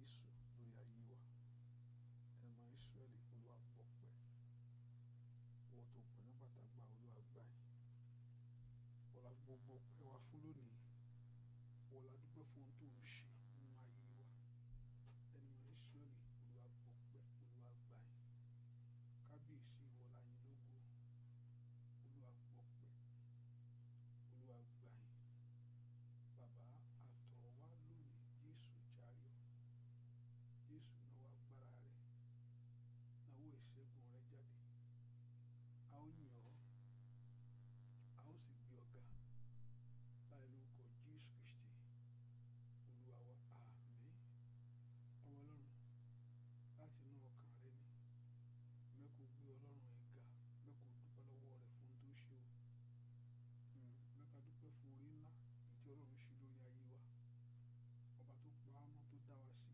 Jésù lórí ayé wa. Ẹ̀mọ Ísírẹ́lì, Olúwa gbọpẹ́. Ìwọ tó pọ̀ nígbà tá a gba, Olúwa gbà yín. Wọ́n la gbogbo ọpẹ́ wa fún lónìí. Wọ́n la dúpẹ́ fún ohun tó ń ṣe nínú ayé wa. Ẹ̀mọ Ísírẹ́lì, Olúwa gbọpẹ́, Olúwa gbà yín. Kábíyèsí, ìwọ la yìn lógo. Olúwa gbọpẹ́, Olúwa gbà yín. Bàbá àtọ̀ wá lónìí, Jésù jàre ọ́. Jésù náwó agbára rẹ̀, náwó ìṣẹ́gun rẹ̀ jáde. A ó yìn ọ́, a ó sì gbé ọ ga. Láì lórúkọ Jésù Kristi, Olúwa wa, àmín. Ọmọ Ọlọ́run, láti inú ọkàn rẹ ni mẹ́kò gbé Ọlọ́run ẹ̀ ga, mẹ́kò dúpẹ́ lọ́wọ́ rẹ̀ fún ohun tó ṣe o. Mẹ́ka dúpẹ́ fún orí ńlá èyí tí Ọlọ́run ṣe lórí ayé wa. Ọba tó pa á mọ́, tó dá wa sí,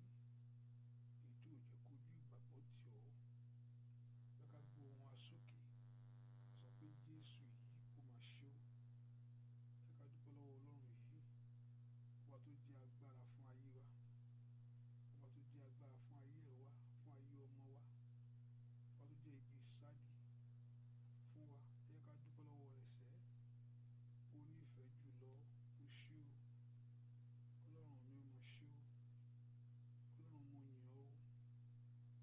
èyí tí ò jẹ́ kójú ìgbàgbọ́ tì ọ́. Mẹ́ka gbé ohùn wa sókè, sọ pé Jésù yìí ó máa ṣe o. Mẹ́ka dúpẹ́ lọ́wọ́ Ọlọ́run yìí, ọba tó jẹ́ agbára fún ayé wa, ọba tó jẹ́ agbára fún ayé ẹ̀ wa, fún ayé ọmọ wa, ọba tó jẹ́ ibi ìsádi fún wa. Ẹ jẹ́ ká dúpẹ́ lọ́wọ́ rẹ̀ sẹ́. Ó nífẹ̀ẹ́ jùlọ, ó ṣé o. Ọlọ́run mi, ó máa ṣé o. Ọlọ́run, mo yìn ọ́ o.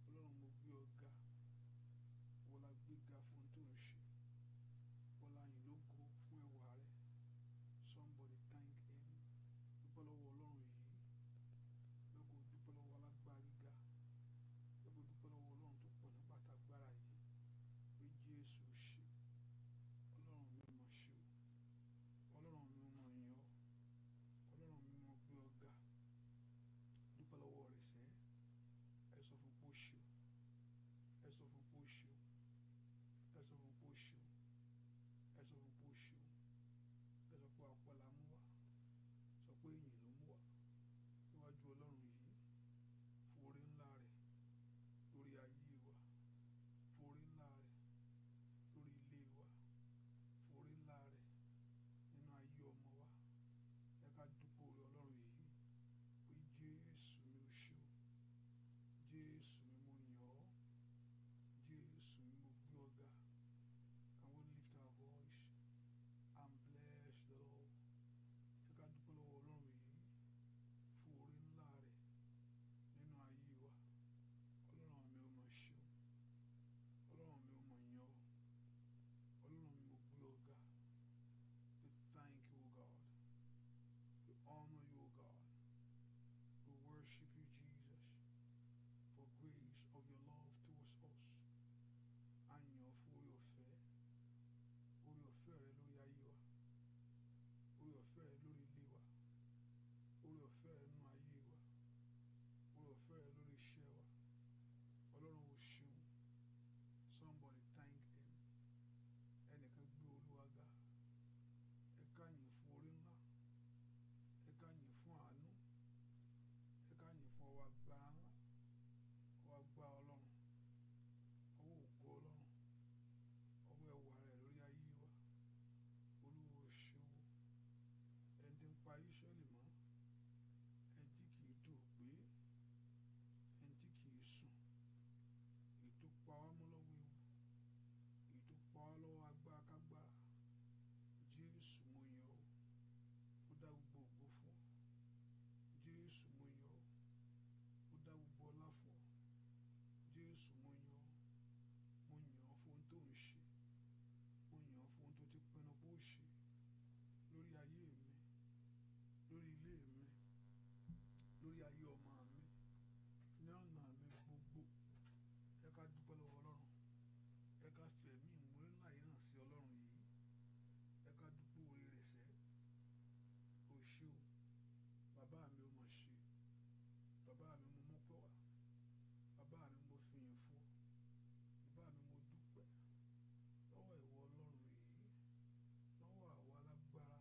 Ọlọ́run, mo gbé ọ ga. Wọ́n la gbé ga fún ohun tó ń ṣe. Wọ́n la yìn lógo fún ẹwà rẹ̀. Somebody thank him. Dúpẹ́ lọ́wọ́ Ọlọ́run yìí. Bẹ́ẹ̀ kò dúpẹ́ lọ́wọ́ alágbára gíga. Bẹ́ẹ̀ kò dúpẹ́ lọ́wọ́ Ọlọ́run tó pọ̀ nípa tagbára yìí. Pé Jésù ṣe. Ọlọ́run mi, ó máa ṣe o. Ọlọ́run mi, ó máa yìn ọ́. Ọlọ́run mi, mo gbé ọ ga. Dúpẹ́ lọ́wọ́ rẹ̀ sẹ́. Ẹ sọ fún pé ó ṣe o. Ẹ sọ fún pé ó ṣe o. Ẹ sọ fún pé ó ṣe o. Ẹ sọ fún pé ó ṣe o. Ẹ sọ pé ọpẹ́ la mú wá. Sọ pé ìyìn ló mú wá níwájú Ọlọ́run yìí fún oore ńlá rẹ̀ lórí ayé wa, fún oore ńlá rẹ̀ lórí ilé wa, fún oore ńlá rẹ̀ nínú ayé ọmọ wa. Ẹ ká dúpẹ́ oore Ọlọ́run yìí pé Jésù mi, ò ṣe o. Jésù mi, mo yìn ọ́. Jésù mi, mo gbé ọ ga. Can we lift our voice and bless the Lord? Ẹ ká dúpẹ́ lọ́wọ́ Ọlọ́run yìí fún oore ńlá rẹ̀ nínú ayé wa. Ọlọ́run mi, ó máa ṣe o. Ọlọ́run mi, ó máa yìn ọ́. Ọlọ́run mi, mo gbé ọ ga. We thank you, O God. We honor you, O God. We worship you, Jesus, for grace of your love towards us. A yìn ọ́ fún oore ọ̀fẹ́ rẹ lórí ayé wa, oore ọ̀fẹ́ rẹ lórí ilé wa, oore ọ̀fẹ́ rẹ nínú ayé wa, oore ọ̀fẹ́ rẹ lórí iṣẹ́ wa. Ọlọ́run, ò ṣeun. Somebody thank him. Ẹnìkan gbé Olúwa ga. Ẹ ká yìn fún oore ńlá. Ẹ ká yìn fún àánú. Ẹ ká yìn fún ọwọ́ agbára ńlá, ọwọ́ agbára Ọlọ́run, ọwọ́ ògo Ọlọ́run, ọwọ́ ẹwà rẹ̀ lórí ayé wa. Olúwa, ò ṣeun. Ẹni tí ń pa Ísírẹ́lì mọ́, ẹni tí kì í tòògbé, ẹni tí kì í sùn, èyí tó pa wá mọ́ lọ́wọ́ ewu, èyí tó pa wá lọ́wọ́ agbára kágbára. Jésù, mo yìn ọ́. Mo dá gbogbo ògo fún ọ. Jésù, mo yìn ọ́. Mo dá gbogbo ọlá fún ọ. Jésù, mo yìn ọ́. Mo yìn ọ́ fún ohun tó ń ṣe. Mo yìn ọ́ fún ohun tó ti pinnu pé ó ṣe lórí ayé mi, lórí ilé mi, lórí ayé ọmọ mi, ní ọ̀nà mi gbogbo. Ẹ ká dúpẹ́ lọ́wọ́ Ọlọ́run. Ẹ ká fi ẹ̀mí ìmoore ńlá yìí hàn sí Ọlọ́run yìí. Ẹ ká dúpẹ́ oore rẹ̀ sẹ́. O ṣé o. Bàbá mi, ó mọ̀ ṣe. Bàbá mi, mo mọ́pẹ́ wá. Bàbá mi, mo fi ìyìn fún ọ. Bàbá mi, mo dúpẹ́ lọ́wọ́ ìwọ Ọlọ́run yìí, lọ́wọ́ àwa alágbára.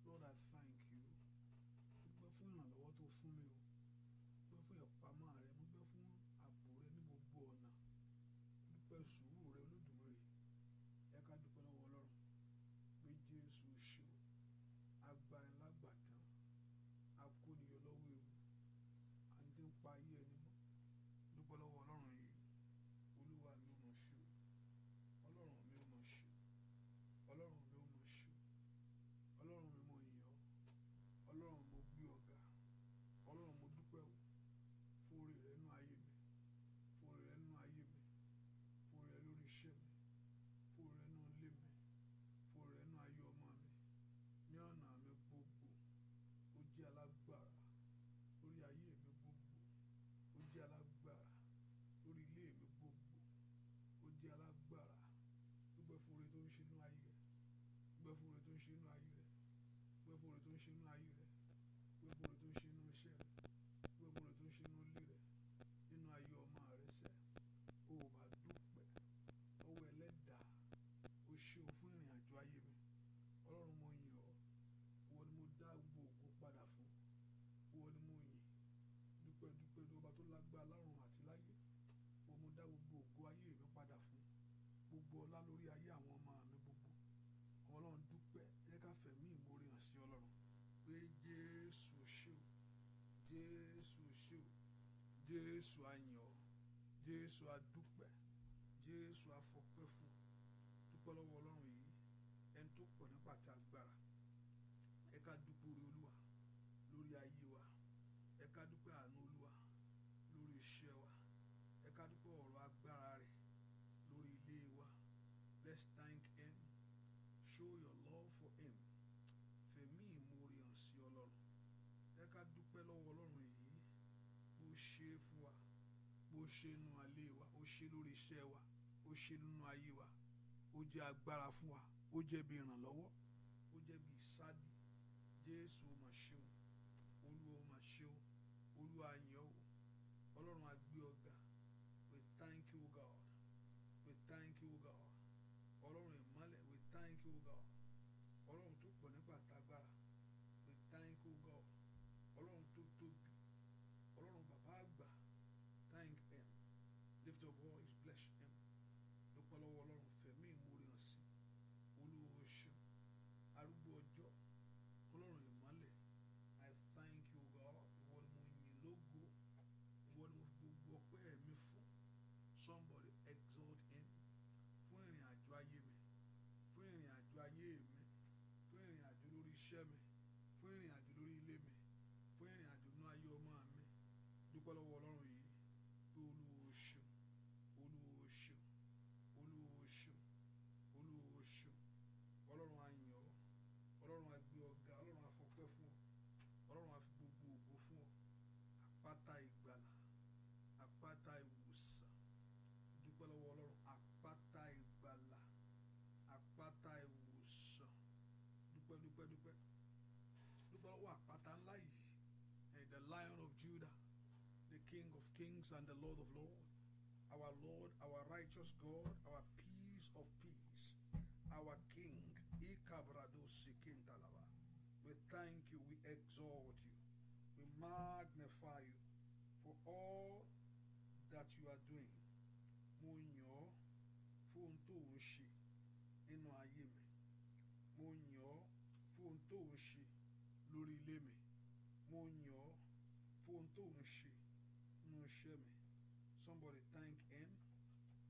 Lord, I thank you. Mo dúpẹ́ fún ìrànlọ́wọ́ tó fún mi o. Mo dúpẹ́ fún ìpamọ́ rẹ. Mo dúpẹ́ fún ààbò rẹ ní gbogbo ọ̀nà. Mo dúpẹ́ sùúrù rẹ, Olódùmarè. Ẹ ká dúpẹ́ lọ́wọ́ Ọlọ́run pé Jésù ṣe o. Agbanilágbàtàn, akóniyọ lọ́wọ́ ewu, àti ń pa ayé ẹni mọ́. Dúpẹ́ lọ́wọ́ Ọlọ́run yìí. Olúwa mi ò mọ̀ ṣe o. Ọlọ́run mi ò mọ̀ ṣe o. Ọlọ́run mi ò mọ̀ ṣe o. Ọlọ́run mi mo yìn ọ́. Ọlọ́run mo gbé ọ ga. Ọlọ́run mo dúpẹ́ o fún oore rẹ nínú ayé mi, fún oore rẹ nínú ayé mi, fún oore rẹ lórí iṣẹ́ mi, fún oore rẹ nínú ilé mi, fún oore rẹ nínú ayé ọmọ mi, ní ọ̀nà mi gbogbo. Ó jẹ́ alágbára lórí ayé mi gbogbo. Ó jẹ́ alágbára lórí ilé mi gbogbo. Ó jẹ́ alágbára. Dúpẹ́ fún oore tó ń ṣe nínú ayé rẹ. Dúpẹ́ fún oore tó ń ṣe nínú ayé rẹ. Dúpẹ́ fún oore tó ń ṣe nínú ayé rẹ. Dúpẹ́ fún oore tó ń ṣe nínú iṣẹ́ rẹ. Dúpẹ́ fún oore tó ń ṣe nínú ilé rẹ, nínú ayé ọmọ rẹ sẹ́. O ò bá dúpẹ́ lọ́wọ́ ẹlẹ́dàá. O ṣeun fún ìrìn àjò ayé mi. Ọlọ́run mo yìn ọ́. Ìwọ ni mo dá gbogbo ògo padà fún. Ìwọ ni mo yìn. Dúpẹ́ dúpẹ́ ní ọba tó lágbára lọ́run àti láyé. Ìwọ mo dá gbogbo ògo ayé mi padà fún. Gbogbo ọlá lórí ayé àwọn ọmọ mi gbogbo. Ọmọ Ọlọ́run dúpẹ́. Ẹ jẹ́ ká fẹ̀mí ìmoore hàn sí Ọlọ́run pé Jésù ṣé o. Jésù ṣé o. Jésù a yìn ọ́. Jésù a dúpẹ́. Jésù a fọpẹ́ fún. Dúpẹ́ lọ́wọ́ Ọlọ́run yìí, ẹni tó pọ̀ nípa àti agbára. Ẹ ká dúpẹ́ oore Olúwa lórí ayé wa. Ẹ ká dúpẹ́ àánú Olúwa lórí iṣẹ́ wa. Ẹ ká dúpẹ́ ọ̀rọ̀ agbára rẹ̀ lórí ilé wa. Let's thank him. Show your love for him. Fẹ̀mí ìmoore hàn sí Ọlọ́run. Ẹ ká dúpẹ́ lọ́wọ́ Ọlọ́run yìí bó ṣe é fún wa, bó ṣe nínú ilé wa, ó ṣe lórí iṣẹ́ wa, ó ṣe nínú ayé wa. Ó jẹ́ agbára fún wa, ó jẹ́ bí ìrànlọ́wọ́, ó jẹ́ bí ìsádi. Jésù ó mà ṣeun. Olúwa ó mà ṣeun. Olúwa a yìn ọ́ o. Ọlọ́run a gbé ọ ga. We thank you, God. We thank you, God. Ọlọ́run ìmọ́lẹ̀, we thank you, God. Ọlọ́run tó pọ̀ nípa àtagbára, we thank you, God. Ọlọ́run tó tóbi, Ọlọ́run bàbá àgbà, thank him. Lift your voice, bless him. Dúpẹ́ lọ́wọ́ Ọlọ́run, fẹ̀mí ìmoore hàn sí. Olúwa ó ṣeun. Arúgbó ọjọ́, Ọlọ́run ìmọ́lẹ̀, I thank you, God. Ìwọ ni mo yìn lógo. Ìwọ ni mo fi gbogbo ọpẹ́ mi fún. Somebody exalt him. Fún ìrìn àjò ayé mi, fún ìrìn àjò ayé mi, fún ìrìn àjò lórí iṣẹ́ mi, fún ìrìn àjò lórí ilé mi, fún ìrìn àjò nínú ayé ọmọ mi. Dúpẹ́ lọ́wọ́ Ọlọ́run yìí pé Olúwa ó ṣeun. Olúwa ó ṣeun. Olúwa ó ṣeun. Olúwa ó ṣeun. Ọlọ́run a yìn ọ́. Ọlọ́run a gbé ọ ga. Ọlọ́run a fọpẹ́ fún ọ. Ọlọ́run a fi gbogbo ògo fún ọ. Àpáta ìgbàlà, àpáta ìwòsàn. Dúpẹ́ lọ́wọ́ Ọlọ́run. Àpáta ìgbàlà, àpáta ìwòsàn. Dúpẹ́ dúpẹ́ dúpẹ́. Dúpẹ́ lọ́wọ́ àpáta ńlá yìí. The Lion of Judah, the King of Kings and the Lord of Lords, our Lord, our righteous God, our peace of peace, our King. Ikabradosikindalaba. We thank you, we exalt you, we magnify you for all that you are doing. Mo yìn ọ́ fún ohun tó ń ṣe nínú ayé mi. Mo yìn ọ́ fún ohun tó ń ṣe lórí ilé mi. Mo yìn ọ́ fún ohun tó ń ṣe nínú iṣẹ́ mi. Somebody thank him.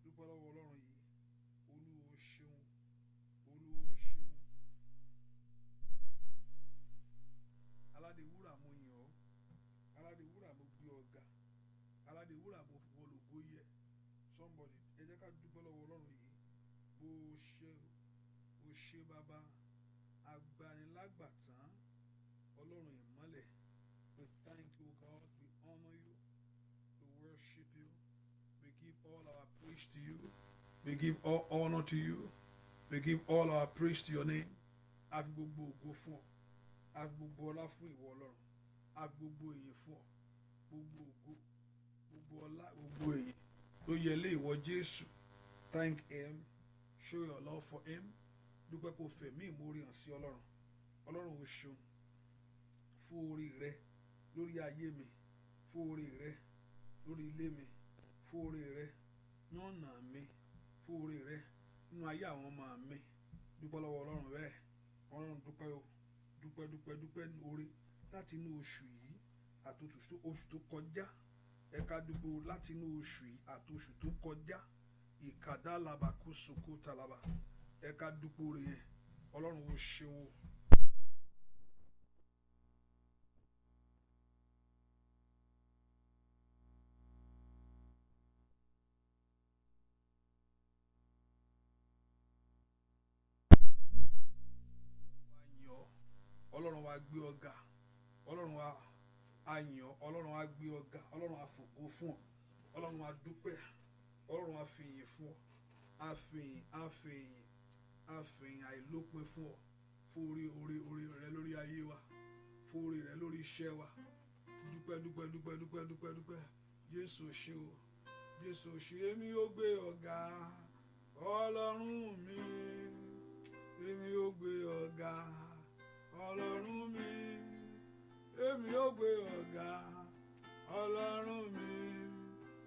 Dúpẹ́ lọ́wọ́ Ọlọ́run yìí. Olúwa ó ṣeun. Olúwa ó ṣeun. Aládé wúrà mo yìn ọ́. Aládé wúrà mo gbé ọ ga. Aládé wúrà mo fi wọlògo yẹ. Somebody, ẹ jẹ́ ká dúpẹ́ lọ́wọ́ Ọlọ́run yìí. Bó ṣe o ṣe bàbá agbanilágbàtàn, Ọlọ́run ìmọ́lẹ̀. We thank you, God. We honor you. We worship you. We give all our praise to you. We give all honor to you. We give all our praise to your name. A fi gbogbo ògo fún ọ. A fi gbogbo ọlá fún ìwọ Ọlọ́run. A fi gbogbo ìyìn fún ọ. Gbogbo ògo, gbogbo ọlá, gbogbo ìyìn tó yẹ lé ìwọ Jésù. Thank him. Show your love for him. Dúpẹ́ kó fẹ̀mí ìmoore hàn sí Ọlọ́run. Ọlọ́run o ṣeun fún oore rẹ lórí ayé mi, fún oore rẹ lórí ilé mi, fún oore rẹ ní ọ̀nà mi, fún oore rẹ nínú ayé àwọn ọmọ mi. Dúpẹ́ lọ́wọ́ Ọlọ́run bẹ́ẹ̀. Ọlọ́run dúpẹ́ o. Dúpẹ́ dúpẹ́ dúpẹ́ ní oore láti inú oṣù yìí àti oṣù tó kọjá. Ẹ ká dúpẹ́ láti inú oṣù yìí àti oṣù tó kọjá. Ìkàdálàbà kó soko talaba. Ẹ ká dúpẹ́ oore yẹn. Ọlọ́run ó ṣeun o. Ọlọ́run wa gbé ọ ga. Ọlọ́run wa á yìn ọ́. Ọlọ́run wa gbé ọ ga. Ọlọ́run wa fògo fún ọ. Ọlọ́run wa dúpẹ́. Ọlọ́run wa fìyìn fún ọ. A fìyìn, a fìyìn, a fìyìn àìlópin fún ọ. Fún orí, orí, orí rẹ lórí ayé wa. Fún orí rẹ lórí iṣẹ́ wa. Dúpẹ́, dúpẹ́, dúpẹ́, dúpẹ́, dúpẹ́, dúpẹ́. Jésù ṣe o. Jésù ṣe. Èmi ó gbé ọ ga. Ọlọ́run mi. Èmi ó gbé ọ ga. Ọlọ́run mi. Èmi ó gbé ọ ga. Ọlọ́run mi.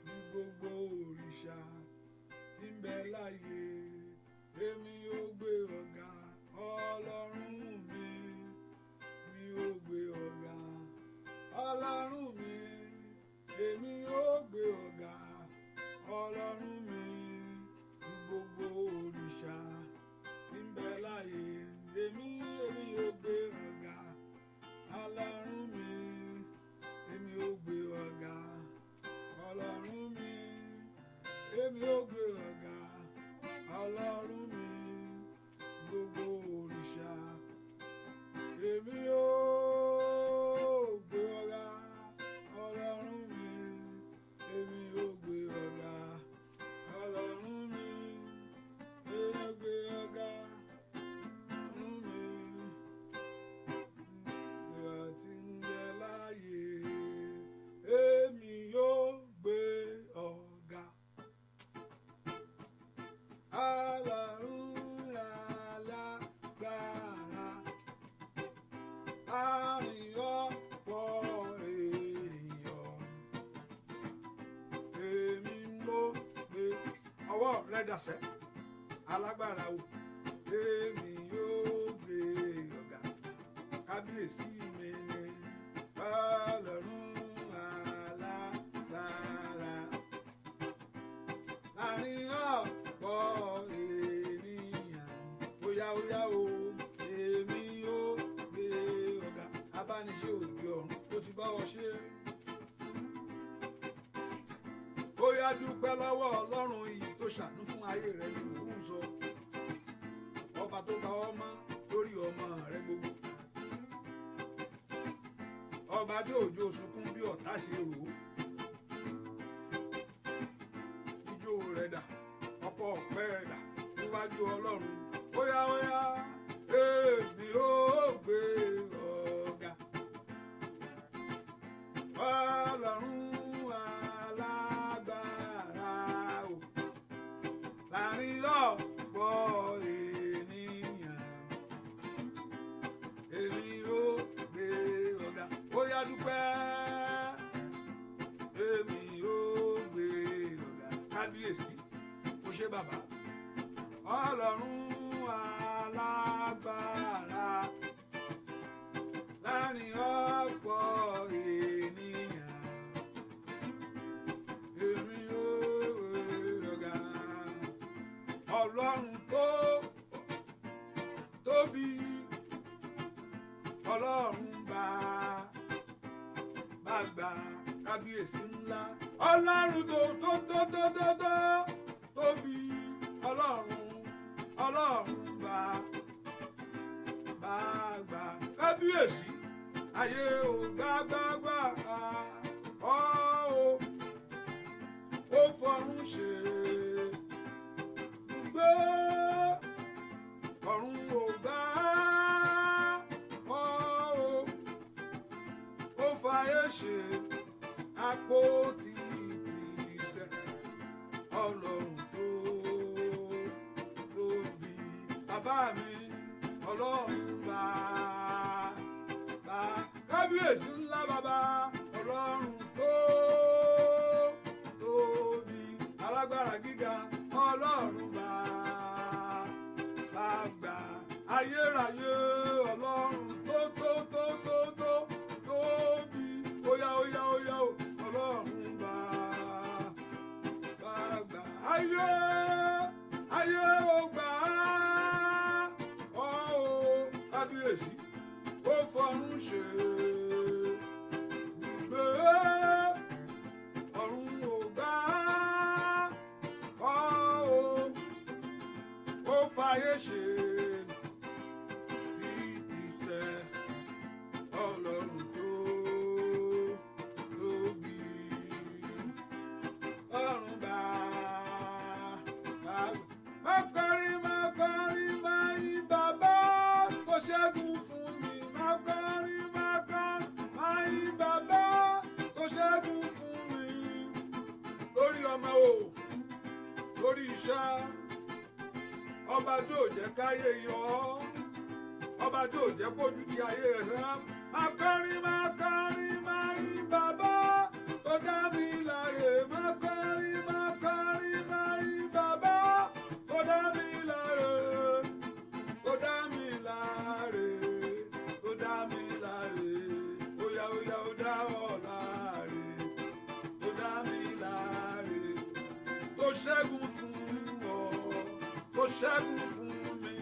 Ju gbogbo òrìṣà tí ń bẹ láyé. Èmi ó gbé ọ ga. Ọlọ́run mi. Mi ó gbé ọ ga. Ọlọ́run mi. Èmi ó gbé ọ ga. Ọlọ́run mi. Ju gbogbo òrìṣà tí ń bẹ láyé. Èmi, èmi ó gbé ọ ga. Ọlọ́run mi. Èmi ó gbé ọ ga. Ọlọ́run mi. Èmi ó gbé ọ ga. Ọlọ́run mi. Gbogbo òrìṣà. Èmi ó gbé ọ ga. Ọlọ́run mi. Èmi ó gbé ọ ga. Ọlọ́run mi. Èmi ó gbé ọ ga. Ọlọ́run mi. Ìwà tí ń bẹ láyé. Èmi yóò gbé ọ ga. Ọlọ́run alágbára. Àárín ọ̀pọ̀ ènìyàn. Èmi ló gbé ọwọ́ rẹ dàsẹ́. Alágbára o. Èmi yóò gbé ọ̀gá. Kábíyèsí mi ni Ọlọ́run alágbára. Láàárín ọ̀pọ̀ ènìyàn. Óyá óyá o. Èmi yóò gbé ọ̀gá. Abániṣe òde ọ̀run ó ti bá ọ ṣe. Ó yá dúpẹ́ lọ́wọ́ Ọlọ́run yìí tó ṣàánú fún ayé rẹ ní òun sọ. Ọba tó pa ọmọ lórí ọmọ rẹ gbogbo. Ọba tí òjò sunkún bí ọ̀tá ṣe rò ó. Ijó rẹ dà, ọkọ ọ̀pẹ rẹ dà níwájú Ọlọ́run. Óyá óyá, èmi ó gbé ọ̀gá. Ọlọ́run alágbára o. Láàárín ọ̀pọ̀ ènìyàn. Èmi ó gbé ọ̀gá. Óyá dúpẹ́. Èmi ó gbé ọ̀gá. Kábíyèsí, ó ṣé bàbá. Ọlọ́run alágbára. Láàárín ọ̀pọ̀ ènìyàn. Èmi ó gbé ọ̀gá. Ọlọ́run tó tóbi. Ọlọ́run bá bàgbà kábíyèsí ńlá. Ọlọ́run tó tó tó tó tó tó tóbi. Ọlọ́run, Ọlọ́run bá bàgbà kábíyèsí. Ayé ò gbàgbàgbà ọ́ o. Ó fọ̀run ṣe gbé. Ọ̀run ò gbà ọ́ o. Ó fàyè ṣe àpótí ìtìsẹ̀. Ọlọ́run tó tóbi. Bàbá mi, Ọlọ́run bá bá kábíyèsí ńlá bàbá. Ọlọ́run tó tóbi. Alágbára gíga. Ọlọ́run bá bàgbà ayérayé. Ọlọ́run tó tó tó tó tó tóbi. Óyá óyá óyá o. Ọlọ́run bá Kábíyèsí, ó fọ̀run ṣe gbé, ọ̀run ò gbà ọ́ o, ó fàyè ṣe ìtìsẹ̀. Ọlọ́run tó tóbi, ọ̀run bá má kọrin, má kọrin, má yìn bàbá tó ṣẹ́gun fún mi. Má kọrin, má kọrin, má yìn bàbá tó ṣẹ́gun fún mi. Lórí ọmọ o, lórí iṣẹ́, ọba tó jẹ́ káyé yọ ọ́, ọba tó jẹ́ kójú ti ayé rẹ̀ sẹ́. Má kọrin, má kọrin, má yìn bàbá tó dá mi láyè. Má kọrin, má kọrin, má yìn bàbá tó dá mi láyè, tó dá mi láre, tó dá mi láre. Óyá, óyá, ó dá ọ láre, tó dá mi láre, tó ṣẹ́gun fún ọ, tó ṣẹ́gun fún mi,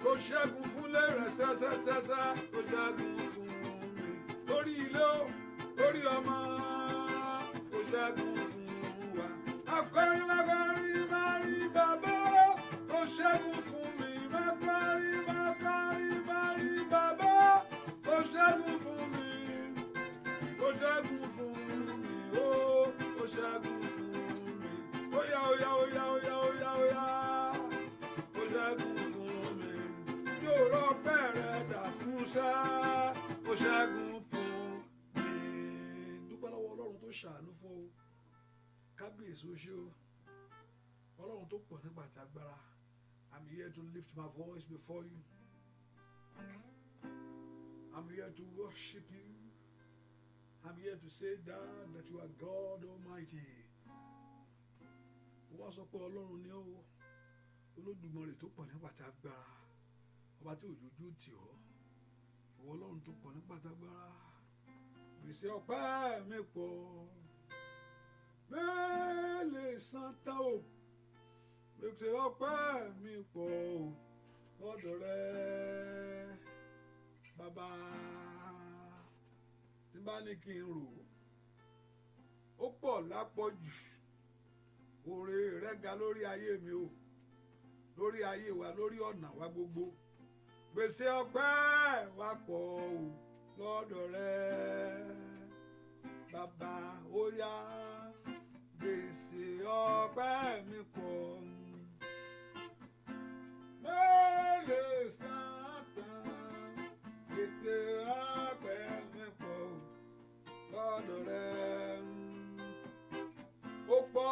tó ṣẹ́gun fún lẹ́rẹ̀ sẹ́sẹ́sẹ́sẹ́, tó ṣẹ́gun fún mi lórí ilé o, lórí ọmọ, tó ṣẹ́gun fún wa. Akọrin, akọrin, máa rí bàbá tó ṣẹ́gun fún mi. Akọrin, akọrin, máa rí bàbá tó ṣẹ́gun fún mi, tó ṣẹ́gun fún mi ó, tó ṣẹ́gun fún mi. Óyá, óyá, óyá, óyá, óyá, óyá, ó ṣẹ́gun fún mi. Yóò rọpẹ́ rẹ̀ dà fún sá, ó ṣẹ́gun fún mi. Dúpẹ́ lọ́wọ́ Ọlọ́run tó ṣàánú fún ọ. Kábíyèsí, ó ṣe o, Ọlọ́run tó pọ̀ nípa ti agbára. I'm here to lift my voice before you. I'm here to worship you. I'm here to say that you are God Almighty. Ó wá sọ pé Ọlọ́run ni ó, Olódùmarè tó pọ̀ nípa ti agbára, ọba tí òjòjú tì ọ́, ìwọ Ọlọ́run tó pọ̀ nípa ti agbára. Gbèsè ọpẹ́ mi pọ̀, mélèé san tán o. Gbèsè ọpẹ́ mi pọ̀ o lọ́dọ̀ rẹ, bàbá. Tí bá ní kí n rò ó, pọ̀ lápọ̀jù. Oore rẹ ga lórí ayé mi o, lórí ayé wa, lórí ọ̀nà wa gbogbo. Gbèsè ọpẹ́ wa pọ̀ o lọ́dọ̀ rẹ, bàbá. Ó yá, gbèsè ọpẹ́ mi pọ̀, mélòó san tán. Gbèsè ọpẹ́ mi pọ̀ lọ́dọ̀ rẹ, ó pọ̀.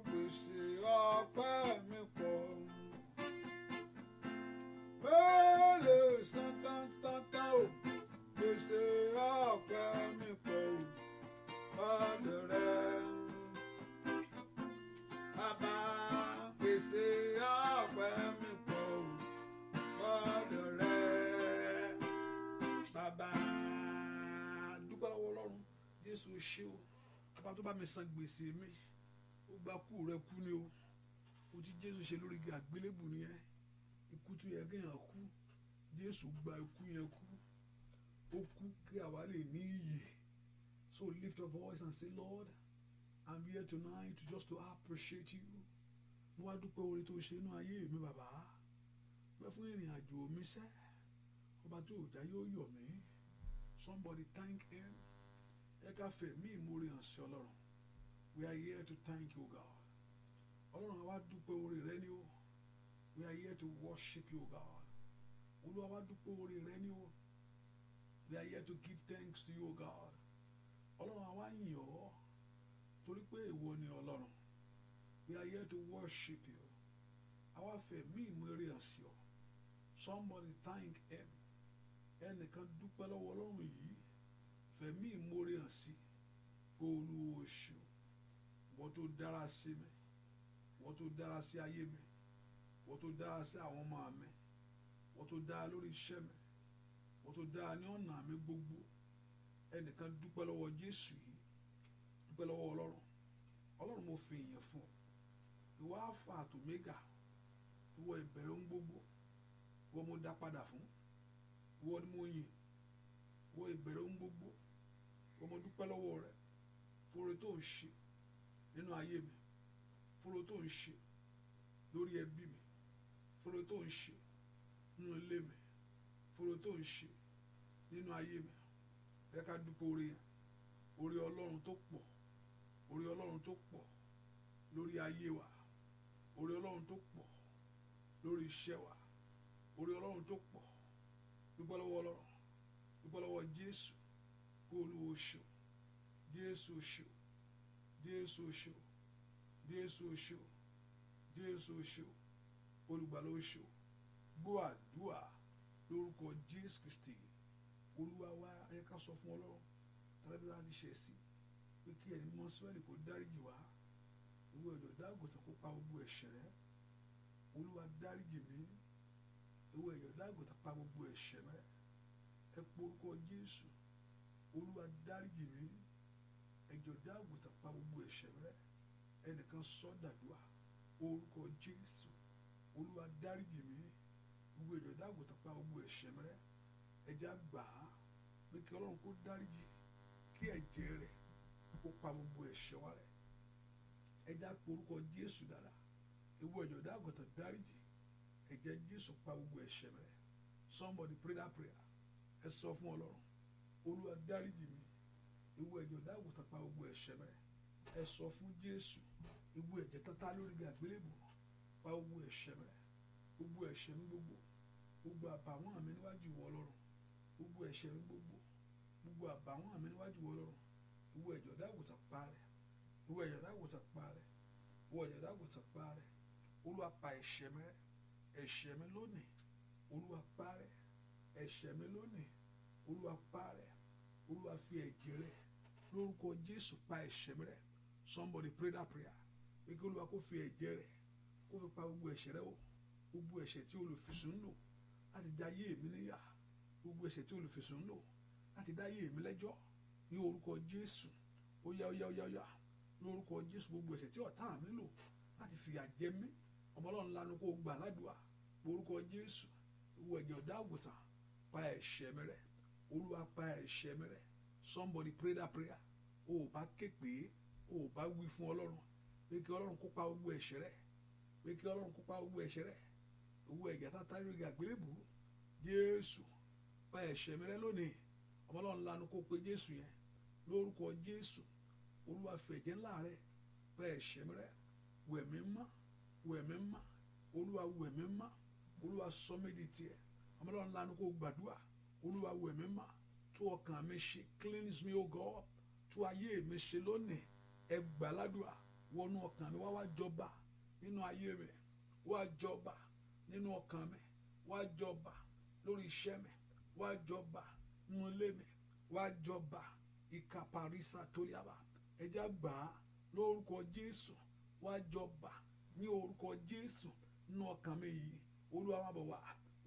Gbèsè ọpẹ́ mi pọ̀, mélòó san tán tán tán o. Gbèsè ọpẹ́ mi pọ̀ lọ́dọ̀ rẹ, bàbá. Gbèsè ọpẹ́ mi pọ̀ lọ́dọ̀ rẹ, bàbá. Dúpẹ́ lọ́wọ́ Ọlọ́run. Jésù, ṣé o, ọba tó bá mi san gbèsè mi. Ó gba kú rẹ kú ni o. O tí Jésù ṣe lórí igi àgbélébù nìyẹn. Ikú tó yẹ kéèyàn kú, Jésù gba ikú yẹn kú. Ó kú kí àwa lè ní iyè. So lift your voice and say, "Lord, I'm here tonight just to appreciate you." Mo wá dúpẹ́ oore tó ṣe inú ayé mi, bàbá. Pẹ́ fún ìrìn àjò mi sẹ́, ọba tó ò já yóò yọ̀ mí. Somebody thank him. Ẹ ká fẹ̀mí ìmoore hàn sí Ọlọ́run. We are here to thank you, God. Ọlọ́run, àwa dúpẹ́ oore rẹ ni o. We are here to worship you, God. Olúwa, wa dúpẹ́ oore rẹ ni o. We are here to give thanks to you, God. Ọlọ́run, àwa yìn ọ́ torí pé ìwọ ni Ọlọ́run. We are here to worship you. Àwa fẹ̀mí ìmoore hàn sí ọ. Somebody thank him. Ẹnìkan dúpẹ́ lọ́wọ́ Ọlọ́run yìí, fẹ̀mí ìmoore hàn sí pé Olúwa ṣeun, wọ́n tó dára sí mi, wọ́n tó dára sí ayé mi, wọ́n tó dára sí àwọn ọmọ mi, wọ́n tó dára lórí iṣẹ́ mi, wọ́n tó dára ní ọ̀nà mi gbogbo. Ẹnìkan dúpẹ́ lọ́wọ́ Jésù yìí, dúpẹ́ lọ́wọ́ Ọlọ́run. Ọlọ́run, mo fi ìyìn fún ọ, ìwọ Alpha àti Omega, ìwọ ìbẹ̀rẹ̀ ohun gbogbo. Ìwọ mo dá padà fún. Ìwọ ni mo yìn. Ìwọ ìbẹ̀rẹ̀ ohun gbogbo. Ìwọ mo dúpẹ́ lọ́wọ́ rẹ fún oore tó ń ṣe nínú ayé mi, fún oore tó ń ṣe lórí ẹbí mi, fún oore tó ń ṣe nínú ilé mi, fún oore tó ń ṣe nínú ayé mi. Ẹ ká dúpẹ́ oore yẹn, oore Ọlọ́run tó pọ̀, oore Ọlọ́run tó pọ̀ lórí ayé wa, oore Ọlọ́run tó pọ̀ lórí iṣẹ́ wa, oore Ọlọ́run tó pọ̀. Dúpẹ́ lọ́wọ́ Ọlọ́run, dúpẹ́ lọ́wọ́ Jésù, kó Olúwa ṣeun, Jésù ṣeun, Jésù ṣeun, Jésù ṣeun, Jésù ṣeun, Olùgbàlà ó ṣeun. Gbọ́ àdúrà lórúkọ Jésù Kristi Olúwa wa. Ẹ ká sọ fún Ọlọ́run tàbí láti ṣe sí pé kí ẹni mímọ́ Ísírẹ́lì kó dáríjì wá. Ìwọ ẹ̀jẹ̀ ọ̀dọ́-àgùntàn kó pa gbogbo ẹ̀ṣẹ̀ rẹ́. Olúwa dáríjì mí. Ìwọ ẹ̀jẹ̀ ọ̀dọ́-àgùntàn pa gbogbo ẹ̀ṣẹ̀ rẹ́. Ẹ pe orúkọ Jésù. Olúwa dáríjì mí. Ẹ̀jẹ̀ ọ̀dọ́-àgùntàn pa gbogbo ẹ̀ṣẹ̀ rẹ́. Ẹnìkan sọ dàdúà. Orúkọ Jésù. Olúwa dáríjì mí. Ìwọ ẹ̀jẹ̀ ọ̀dọ́-àgùntàn pa gbogbo ẹ̀ṣẹ̀ rẹ́. Ẹ jẹ́ á gbà á pé kí Ọlọ́run kó dáríjì, kí ẹ̀jẹ̀ rẹ̀ kó pa gbogbo ẹ̀ṣẹ̀ wa rẹ́. Ẹ jẹ́ á pe orúkọ Jésù dáadáa. Ìwọ ẹ̀jẹ̀ ọ̀dọ́-àgùntàn dáríjì. Ẹ̀jẹ̀ Jésù pa gbogbo ẹ̀ṣẹ̀ rẹ́. Somebody pray that prayer. Ẹ sọ fún Ọlọ́run. Olúwa dáríjì mi. Ìwọ ẹ̀jẹ̀ ọ̀dọ́-àgùntàn pa gbogbo ẹ̀ṣẹ̀ rẹ́. Ẹ sọ fún Jésù. Ìwọ ẹ̀jẹ̀ tátá lórí àgbélébùú pa gbogbo ẹ̀ṣẹ̀ rẹ́. Gbogbo ẹ̀ṣẹ̀ mi gbogbo. Gbogbo àbàwọ́n mi níwájú ìwọ Ọlọ́run. Gbogbo ẹ̀ṣẹ̀ mi gbogbo. Gbogbo àbàwọ́n mi níwájú ìwọ Ọlọ́run. Ìwọ ẹ̀jẹ̀ ọ̀dọ́-àgùntàn pa rẹ́. Ìwọ ẹ̀jẹ̀ ọ̀dọ́-àgùntàn pa rẹ́. Ìwọ ẹ̀jẹ̀ ọ̀dọ́-àgùntàn pa rẹ́. Olúwa pa ẹ̀ṣẹ̀ mi rẹ́. Ẹ̀ṣẹ̀ mi lónìí. Olúwa pa rẹ́. Ẹ̀ṣẹ̀ mi lónìí. Olúwa pa rẹ́. Olúwa fi ẹ̀jẹ̀ rẹ̀ lórúkọ Jésù pa ẹ̀ṣẹ̀ mi rẹ́. Somebody pray that prayer. Pé kí Olúwa kó fi ẹ̀jẹ̀ rẹ̀ kó fi pa gbogbo ẹ̀ṣẹ̀ rẹ́ o. Gbogbo ẹ̀ṣẹ̀ tí olùfisùn ń lò láti dá ayé mi níyà. Gbogbo ẹ̀ṣẹ̀ tí olùfisùn ń lò láti dá ayé mi lẹ́jọ́ ní orúkọ Jésù. Ó yá, ó yá, ó yá, ó yá. Lórúkọ Jésù, gbogbo ẹ̀ṣẹ̀ tí ọ̀tá mi lò láti fìyà jẹ mí. Ọmọ Ọlọ́run lanu kó gbà ládùúà. Orúkọ Jésù. Ìwọ ẹ̀jẹ̀ ọ̀dọ́-àgùntàn pa ẹ̀ṣẹ̀ mi rẹ́. Olúwa pa ẹ̀ṣẹ̀ mi rẹ́. Somebody pray that prayer. O ò bá ké pé, o ò bá wí fún Ọlọ́run pé kí Ọlọ́run kó pa gbogbo ẹ̀ṣẹ̀ rẹ́. Pé kí Ọlọ́run kó pa gbogbo ẹ̀ṣẹ̀ rẹ́. Ìwọ ẹ̀jẹ̀ tátá lórí àgbélébùú. Jésù pa ẹ̀ṣẹ̀ mi rẹ́ lónìí. Ọmọ Ọlọ́run lanu kó pe Jésù yẹn. Lórúkọ Jésù. Olúwa fi ẹ̀jẹ̀ ńlá rẹ̀ pa ẹ̀ṣẹ̀ mi rẹ́. Wẹ̀ mí mọ́, wẹ̀ mí mọ́. Olúwa wẹ̀ mí mọ́. Olúwa sọ mí di tiẹ̀. Ọmọ Ọlọ́run lanu kó gbàdúrà. Olúwa wẹ̀ mí mọ́. Tún ọkàn mi ṣe. Cleanse me, O God. Tún ayé mi ṣe lónìí. Ẹ gbà ládùúà. Wọnú ọkàn mi wá, wá jọba nínú ayé mi. Wá jọba nínú ọkàn mi. Wá jọba lórí iṣẹ́ mi. Wá jọba nínú ilé mi. Wá jọba. Ìkàpàrísà toríàbà. Ẹ jẹ́ á gbà á lórúkọ Jésù. Wá jọba ní orúkọ Jésù nínú ọkàn mi yìí. Olúwa máa bọ̀ wá.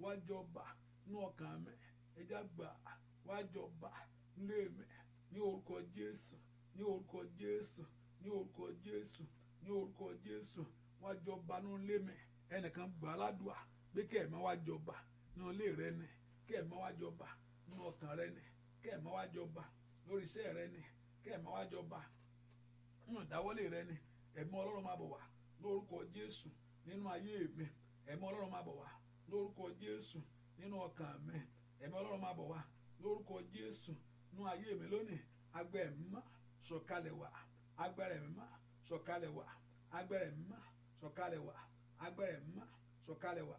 Wá jọba nínú ọkàn mi. Ẹ jẹ́ á gbà á. Wá jọba nílé mi ní orúkọ Jésù. Ní orúkọ Jésù. Ní orúkọ Jésù. Ní orúkọ Jésù. Wá jọba nínú ilé mi. Ẹnìkan gbà á ládùúà pé kí ẹ̀mí wá jọba nínú ilé rẹ ni. Kí ẹ̀mí wá jọba nínú ọkàn rẹ ni. Kí ẹ̀mí wá jọba lórí iṣẹ́ rẹ ni. Kí ẹ̀mí wá jọba nínú ìdáwọ́lé rẹ ni. Ẹ̀mí Ọlọ́run máa bọ̀ wá lórúkọ Jésù nínú ayé mi. Ẹ̀mí Ọlọ́run máa bọ̀ wá lórúkọ Jésù nínú ọkàn mi. Ẹ̀mí Ọlọ́run máa bọ̀ wá lórúkọ Jésù nínú ayé mi lónìí. Agbára ẹ̀mí mọ́ sọ̀kalẹ̀ wá. Agbára ẹ̀mí mọ́ sọ̀kalẹ̀ wá. Agbára ẹ̀mí mọ́ sọ̀kalẹ̀ wá. Agbára ẹ̀mí mọ́ sọ̀kalẹ̀ wá.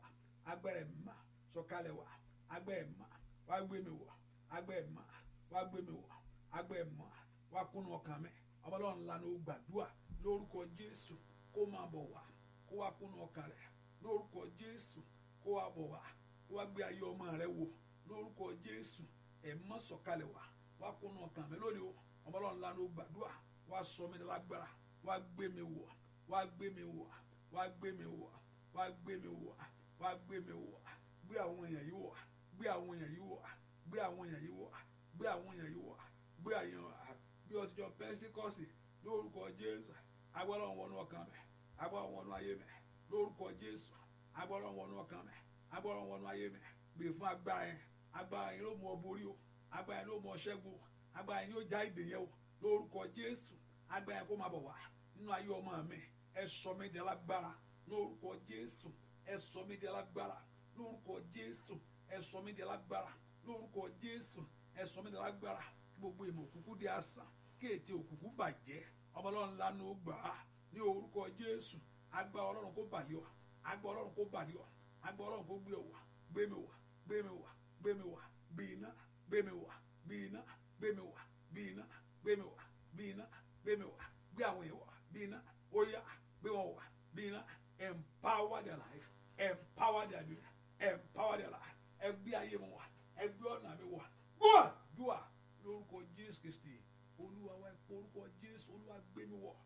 Agbára ẹ̀mí mọ́ sọ̀kalẹ̀ wá. Agbára ẹ̀mí mọ́ wá gbé mi wọ̀. Agbára ẹ̀mí mọ́ wá gbé mi wọ̀. Agbára ẹ̀mí mọ́ wá kúnnú ọkàn mi. Ọmọ Ọlọ́run lanu gbàdúrà lórúkọ Jésù kó máa bọ̀ wá, kó wá kúnnú ọkàn rẹ̀ lórúkọ Jésù, kó wá bọ̀ wá, kó wá gbé ayé ọmọ rẹ̀ wò lórúkọ Jésù. Ẹ̀mí mọ́ sọ̀kalẹ̀ wá, wá kúnnú ọkàn mi lónìí o. Ọmọ Ọlọ́run lanu gbàdúrà, wá sọ mí lágbára, wá gbé mi wọ̀, wá gbé mi wọ̀, wá gbé mi wọ̀, wá gbé mi wọ̀, wá gbé mi wọ̀, gbé àwọn èèyàn yìí wọ̀, gbé àwọn èèyàn yìí wọ̀, gbé àwọn èèyàn yìí wọ̀, gbé àwọn èèyàn yìí wọ̀, gbé àyàn bí ọtíjọ Pẹ́ńtíkọ́sì lórúkọ Jésù. Agbára wọnú ọkàn mi, agbára wọnú ayé mi lórúkọ Jésù. Agbára wọnú ọkàn mi, Agbára Ọlọ́run wọnú ayé mi. Béèrè fún agbára yẹn. Agbára yẹn ló mú ọ borí o. Agbára yẹn ló mú ọ ṣẹ́gun o. Agbára yẹn yóò já ìdè yẹn o. Lórúkọ Jésù, agbára yẹn kó máa bọ̀ wá nínú ayé ọmọ mi. Ẹ sọ mí di alágbára lórúkọ Jésù. Ẹ sọ mí di alágbára lórúkọ Jésù. Ẹ sọ mí di alágbára lórúkọ Jésù. Ẹ sọ mí di alágbára, kí gbogbo ìmọ̀ òkùnkùn di asán, kí ète òkùnkùn bàjẹ́. Ọmọ Ọlọ́run, lánàá, gbà á ní orúkọ Jésù. Agbára Ọlọ́run kó bàlẹ́ ọ. Agbára Ọlọ́run kó bàlẹ́ ọ. Agbára Ọlọ́run kó gbé ọ wá. Gbé mi wá, gbé mi wá, gbé mi wá bí iná, gbé mi wá bí iná, gbé mi wá bí iná, gbé mi wá bí iná, gbé mi wá, gbé àwọn èèyàn wá bí iná. Ó yá, gbé wọn wá bí iná. Empower their life, empower their dream, empower their life. Ẹ gbé ayé wọn wá, ẹ gbé ọ̀nà mi wá. Gbọ́ àdúrà lórúkọ Jésù Kristi Olúwa wa. Ẹ pé orúkọ Jésù. Olúwa, gbé mi wọ̀,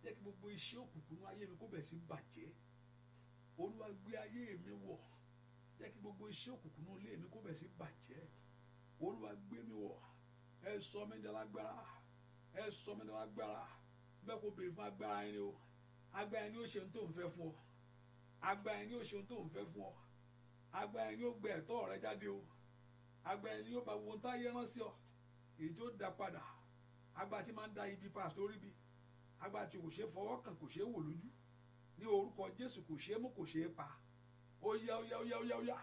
jẹ́ kí gbogbo iṣẹ́ òkùnkùn ní ayé mi kó bẹ̀rẹ̀ sí bàjẹ́. Olúwa, gbé ayé mi wọ̀, jẹ́ kí gbogbo iṣẹ́ òkùnkùn ní ilé mi kó bẹ̀rẹ̀ sí bàjẹ́. Olúwa, gbé mi wọ̀, ẹ sọ mí di alágbára, ẹ sọ mí di alágbára. Bẹ́ẹ̀ kó béèrè fún agbára yẹn ni o. Agbára yẹn ni ó ṣe ohun tó ń fẹ́ fún ọ. Agbára yẹn ni ó ṣe ohun tó ń fẹ́ fún ọ. Agbára yẹn ni ó gbé ẹ̀tọ́ rẹ jáde o. Agbára yẹn ni ó bá gbogbo ohun táyé rán sí ọ, èyí tó da padà. Agbára tí máa ń da ibi pa sórí bi, agbára tí kò ṣe fọwọ́ kàn, kò ṣe wò lójú, ní orúkọ Jésù, kò ṣe mú, kò ṣe pa. Ó yá, ó yá, ó yá, ó yá, ó yá,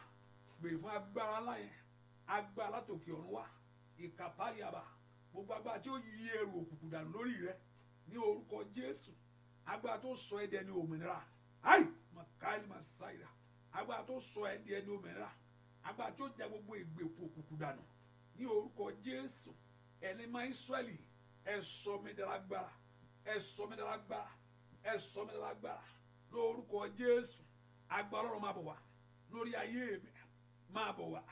béèrè fún agbára ńlá yẹn, agbára látòkè ọ̀run wá. Ìkàpáyàbà, gbogbo agbára tí ó yí ẹrù òkùnkùn dànù lórí rẹ ní orúkọ Jésù. Agbára tó sọ ẹ́ di ẹni òmìnira. Ayi makaili masaira. Agbára tó sọ ẹ́ di ẹni òmìnira, agbára tó já gbogbo ìgbèkùn òkùnkùn dànù ní orúkọ Jésù. Ẹni máa ń sọ́ọ̀lì, ẹ sọ mí di alágbára, ẹ sọ mí di alágbára, ẹ sọ mí di alágbára lórúkọ Jésù. Agbára Ọlọ́run, máa bọ̀ wá lórí ayé mi, máa bọ̀ wá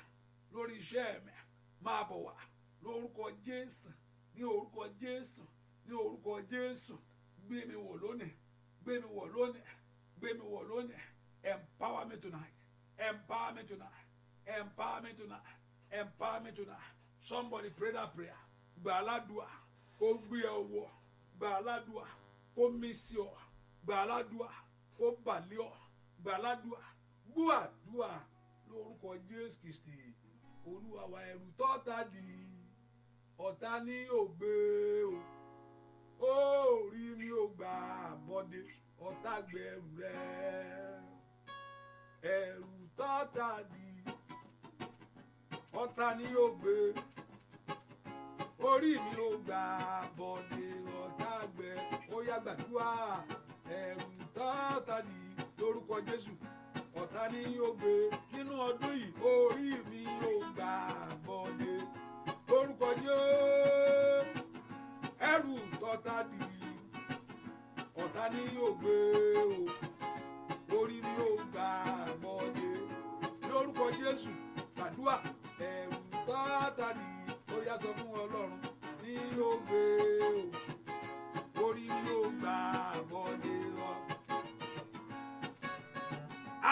lórí iṣẹ́ mi, máa bọ̀ wá lórúkọ Jésù, ní orúkọ Jésù, ní orúkọ Jésù. Gbé mi wọ̀ lónìí, gbé mi wọ̀ lónìí, gbé mi wọ̀ lónìí. Empower me tonight, empower me tonight, empower me tonight, empower me tonight. Somebody pray that prayer. Gbà aládùá kó gbé ọ wọ̀. Gbà aládùá kó mí sí ọ. Gbà aládùá kó bàlẹ́ ọ. Gbà aládùá. Gbọ́ àdúà lórúkọ Jésù Kristi Olúwa wa. Ẹrù tọ́ta dì, ọ̀tá ní yóò gbé o. Orí mi ò gbà bọ́dé, ọ̀tá gbẹrù rẹ. Ẹrù tọ́ta dì, ọ̀tá ní yóò gbé. Orí mi ò gbà bọ́dé, ọ̀tá gbẹ. Ó yá, gbàdúrà. Ẹrù tọ́ta dì, lórúkọ Jésù, ọ̀tá ní yóò gbé. Nínú ọdún yìí, orí mi ò gbà bọ́dé lórúkọ Jésù. Ẹrù tọ́ta dì, ọ̀tá ní yóò gbé o. Orí mi ò gbà bọ́dé lórúkọ Jésù. Gbàdúrà. Ẹrù tọ́ta dì, ó yá, sọ fún Ọlọ́run, ní yóò gbé o. Orí mi ò gbà bọ́dé ọ.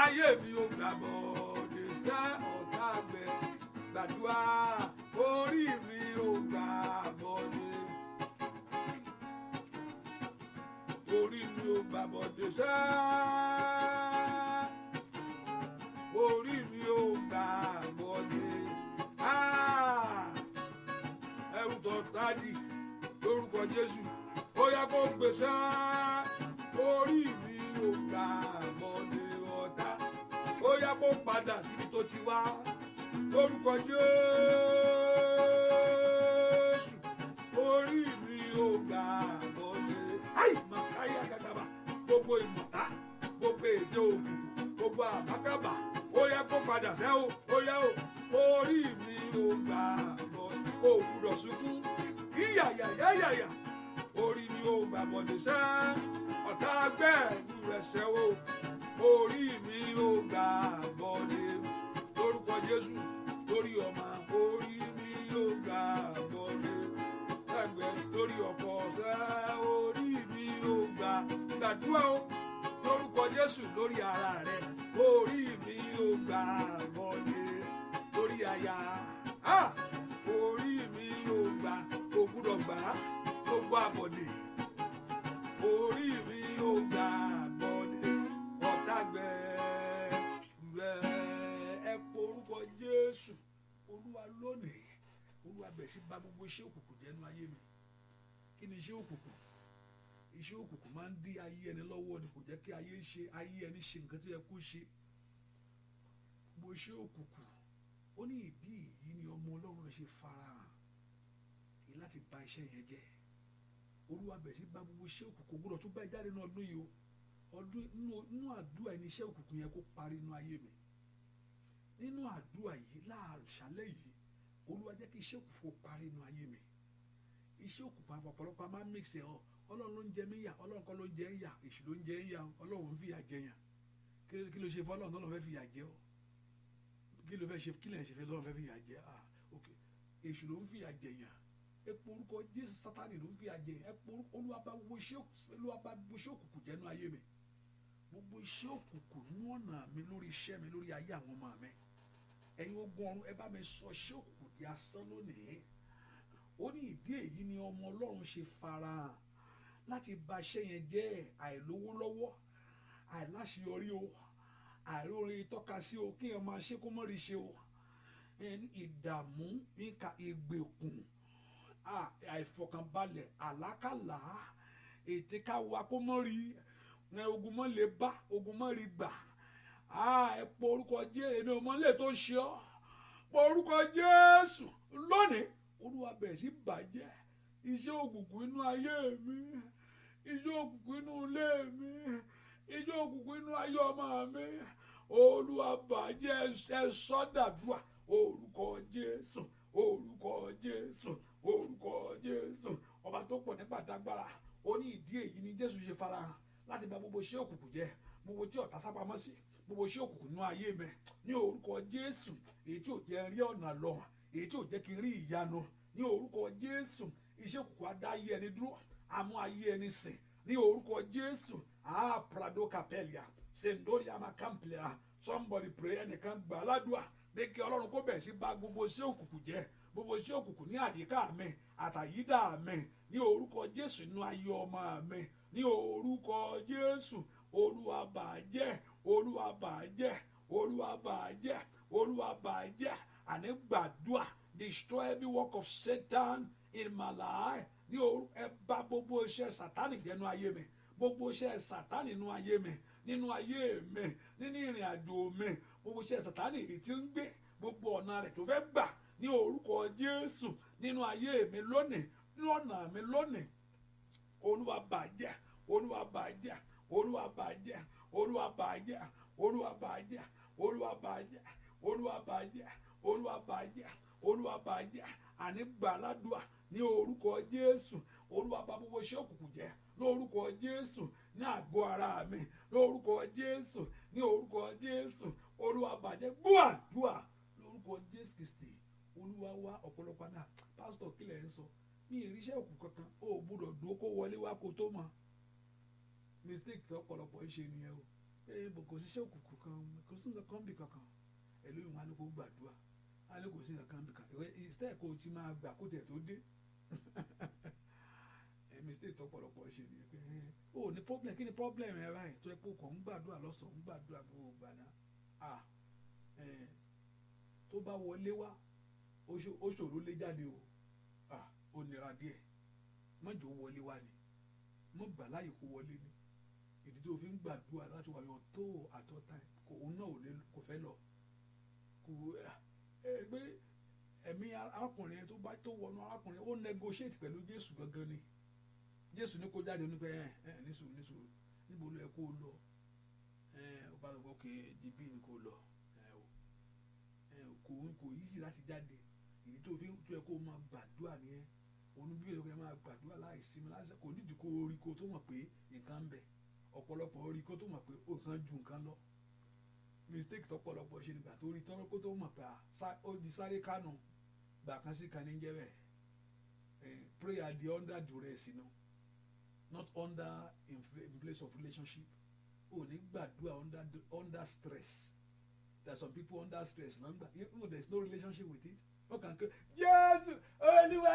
Ayé mi ò gbà bọ́dé sẹ́, ọ̀tá gbẹ. Gbàdúrà. Orí mi ò gbà bọ́dé. Orí mi ò gbà bọ́dé sẹ́. Orí mi ò gbà bọ́dé. Ẹrù tó tádì lórúkọ Jésù, ó yá, kó gbèsè. Orí mi ò gbà bọ́dé, ọ̀tá, ó yá, kó padà síbi tó ti wá lórúkọ Jésù. Orí mi ò gbà bọ́dé. Ayi màkàyà gàgàbà. Gbogbo ìmọ̀ta, gbogbo èdè òkùnkùn, gbogbo àbákàbà, ó yá, kó padà sẹ́ o. Ó yá o. Orí mi ò gbà bọ́dé. O gbúdọ̀ sunkún. Yíyàyàyàyàyà. Orí mi ò gbà bọ́dé sẹ́, ọ̀tá gbẹ̀rù rẹ̀ sẹ́ o. Orí mi ò gbà bọ́dé lórúkọ Jésù. Lórí ọmọ, orí mi ò gbà bọ́dé. Ẹgbẹ́ lórí ọkọ ọ̀fẹ́, orí mi ò gbà. Gbàdúrà o lórúkọ Jésù. Lórí ara rẹ, orí mi ò gbà bọ́dé. Lórí aya, ah! Orí mi ò gbà, kò gbúdọ̀ gbà á. Gbogbo àbọ̀dé, orí mi ò gbà bọ́dé, ọ̀tá gbẹ rẹ. Olúwa bẹ̀rẹ̀ sí bà gbogbo iṣẹ́ òkùnkùn jẹ́ nínú ayé mi. Kí ni iṣẹ́ òkùnkùn? Iṣẹ́ òkùnkùn máa ń dí ayé ẹni lọ́wọ́ ni, kò jẹ́ kí ayé ṣe ayé ẹni ṣe nǹkan tó yẹ kó ṣe. Gbogbo iṣẹ́ òkùnkùn, ó ní ìdí yìí ni ọmọ Ọlọ́run ṣe farahàn èyí láti bà iṣẹ́ yẹn jẹ́. Olúwa bẹ̀rẹ̀ sí bà gbogbo iṣẹ́ òkùnkùn gbọ́dọ̀ tún bá ẹ jáde ní ọdún yìí o. Ọdún nínú àdúrà ẹni iṣẹ́ òkùnkùn yẹn kó parí nínú ayé mi. Nínú àdúrà yìí láàṣálẹ́ yìí, Olúwa jẹ́ kí iṣẹ́ òkùnkùn kó parí nínú ayé mi. Iṣẹ́ òkùnkùn, ọ̀pọ̀lọpọ̀ máa ń mix ẹ̀ ọ́. Ọlọ́run ló ń jẹ mí yà, Ọlọ́run kọ́ ló ń jẹ ń yà, èṣù ló ń jẹ ń yà. Ọlọ́run ń fìyà jẹ yàn. Kí ló ṣe fún Ọlọ́run tó lọ́n fẹ́ fìyà jẹ ọ́? Kí ló fẹ́ ṣe? Kí lẹ̀ ń ṣe fẹ́ lọ́run fẹ́ fìyà jẹ? Ah, ok, èṣù ló ń fìyà jẹ yàn. Ẹ pe orúkọ Jésù. Sátánì ló ń fìyà jẹ yàn. Ẹ pe orúkọ Olúwa, bá gbogbo iṣẹ́, Olúwa bá gbogbo iṣẹ́ òkùnkùn jẹ́ nínú ayé mi. Gbogbo iṣẹ́ òkùnkùn nínú ọ̀nà mi, lórí iṣẹ́ mi, lórí ayé àwọn ọmọ mi, ẹ̀yin ogun ọ̀run, ẹ bá mi sọ iṣẹ́ òkùnkùn di asán lónìí. Ó ní ìdí èyí ni ọmọ Ọlọ́run ṣe farahàn láti bà iṣẹ́ yẹn jẹ́. Àìlówó lọ́wọ́, àìláṣeyọrí o, àìrórin tọ́ka sí o, kí èèyàn máa ṣe kó mọ́ rí ṣe o, ìdààmú, nǹka ìgbèkùn, àìfọkànbalẹ̀, àlákàlà, ètè káwa kó mọ́ rí, ogun mọ́ lè bá ogun mọ́ rí gbà. Ẹ pọ orúkọ Jésù. Èmi ò mọ lè tó ń ṣe ọ́. Pọ orúkọ Jésù lónìí. Olúwa bẹ̀rẹ̀ sí bàjẹ́ iṣẹ́ òkùnkùn inú ayé mi, iṣẹ́ òkùnkùn inú ilé mi, iṣẹ́ òkùnkùn inú ayé ọmọ mi. Olúwa bàjẹ́. Ẹ sọ́dàdúà. Orúkọ Jésù, orúkọ Jésù, orúkọ Jésù. Ọba tó pọ̀ nípa dágbára, ó ní ìdí èyí ni Jésù ṣe farahàn láti bà gbogbo iṣẹ́ òkùnkùn jẹ́, gbogbo tí ọ̀tá sápamọ́ sí, gbogbo iṣẹ́ òkùnkùn nínú ayé mi ní orúkọ Jésù, èyí tí ò jẹ́ rí ọ̀nà lọ, èyí tí ò jẹ́ kí n rí ìyanu ní orúkọ Jésù. Iṣẹ́ òkùnkùn á dá ayé ẹni dúró, á mú ayé ẹni sìn ní orúkọ Jésù. Ah, prado capelia sendoria macamplia. Somebody pray. Ẹnìkan gbà ládùúà ní kí Ọlọ́run kó bẹ̀ sí bà gbogbo iṣẹ́ òkùnkùn jẹ́, gbogbo iṣẹ́ òkùnkùn ní àyíká mi àtàyídà mi ní orúkọ Jésù, inú ayé ọmọ mi ní orúkọ Jésù. Olúwa bàjẹ́, Olúwa bàjẹ́, Olúwa bàjẹ́, Olúwa bàjẹ́. Àní gbàdúà, destroy every work of Satan in my life ní orúkọ. Ẹ bà gbogbo iṣẹ́ Sátánì jẹ́ nínú ayé mi, gbogbo iṣẹ́ Sátánì nínú ayé mi, nínú ayé mi, nínú ìrìn àjò mi, gbogbo iṣẹ́ Sátánì èyí tí ń gbé gbogbo ọ̀nà rẹ̀ tó fẹ́ gbà ní orúkọ Jésù nínú ayé mi lónìí, nínú ọ̀nà mi lónìí. Olúwa bàjẹ́, Olúwa bàjẹ́, Olúwa bàjẹ́, Olúwa bàjẹ́, Olúwa bàjẹ́, Olúwa bàjẹ́, Olúwa bàjẹ́, Olúwa bàjẹ́, Olúwa bàjẹ́. Àní gbàládùá ní orúkọ Jésù. Olúwa bà gbogbo iṣẹ́ òkùnkùn jẹ́ lórúkọ Jésù ní àgọ́ ara mi lórúkọ Jésù, ní orúkọ Jésù. Olúwa bàjẹ́. Gbọ́ àdúà lórúkọ Jésù Kristi Olúwa wa. Ọ̀pọ̀lọpọ̀ náà, pásítọ̀, kílẹ̀ ń sọ ní ìríṣẹ́ òkùnkùn kankan, ó gbọ́dọ̀ dúró kó wọlé wá kó tó mọ̀. Mistake tó ọ̀pọ̀lọpọ̀ ń ṣe nìyẹn o. Ee, kò síṣẹ́ òkùnkùn kan, kò sí nǹkan kan bì kankan. Ẹlòmíì wọn á ní kó gbàdúrà, á ní kò sí nǹkan kan bì kan. Instead kó o ti máa gbà kó tiẹ̀ tó dé. Ẹ mistake tó ọ̀pọ̀lọpọ̀ ń ṣe nìyẹn pé o ní problem. Kí ni problem ẹ báyìí tó yẹ kó kàn ń gbàdúrà lọ́sàn-án, ń gbàdúrà gbogbo ìgbà náà? Ah, tó bá wọlé wá, ó ṣòro lé jáde o. Ah, ó nira díẹ̀. Mọ́jọ́ wọlé wá ni, mọ́ gbà láyè kó wọlé ni. Ìdí tó fi ń gbàdúrà láti wà yọ tó at all time, kò òun náà ò ní kò fẹ́ lọ kò ẹ pé ẹ̀mí arákùnrin tó bá tó wọnú arákùnrin, ó negotiate pẹ̀lú Jésù gangan ni. Jésù ní kó jáde, ní pé ẹ ẹ nísùúrù, nísùúrù, níbo ló yẹ kó lọ? Ẹ ó bá lọ gbọ́ pé ibi ni kó lọ. Ẹ o ẹ kò easy láti jáde. Ìdí tó fi tó yẹ kó máa gbàdúrà nìyẹn. Òun bí ẹ máa gbàdúrà láì sinmi láì kò nídìí kó rí kó tó mọ̀ pé nǹkan ń bẹ. Ọ̀pọ̀lọpọ̀ rí kó tó mọ̀ pé nǹkan ju nǹkan lọ. Mistake tọ́pọ̀lọpọ̀ ṣe nígbà tó rí tán kó tó mọ̀ pé ó di sáré kánú gbà kan sí kan ní jẹ́ bẹ́ẹ̀. Prayer di under duress, not under in place of relationship. Ò ní gbàdúrà under stress. There are some people under stress ló ń gbà, even though there is no relationship with it. Wọ́n kàn ké Jésù Olúwa,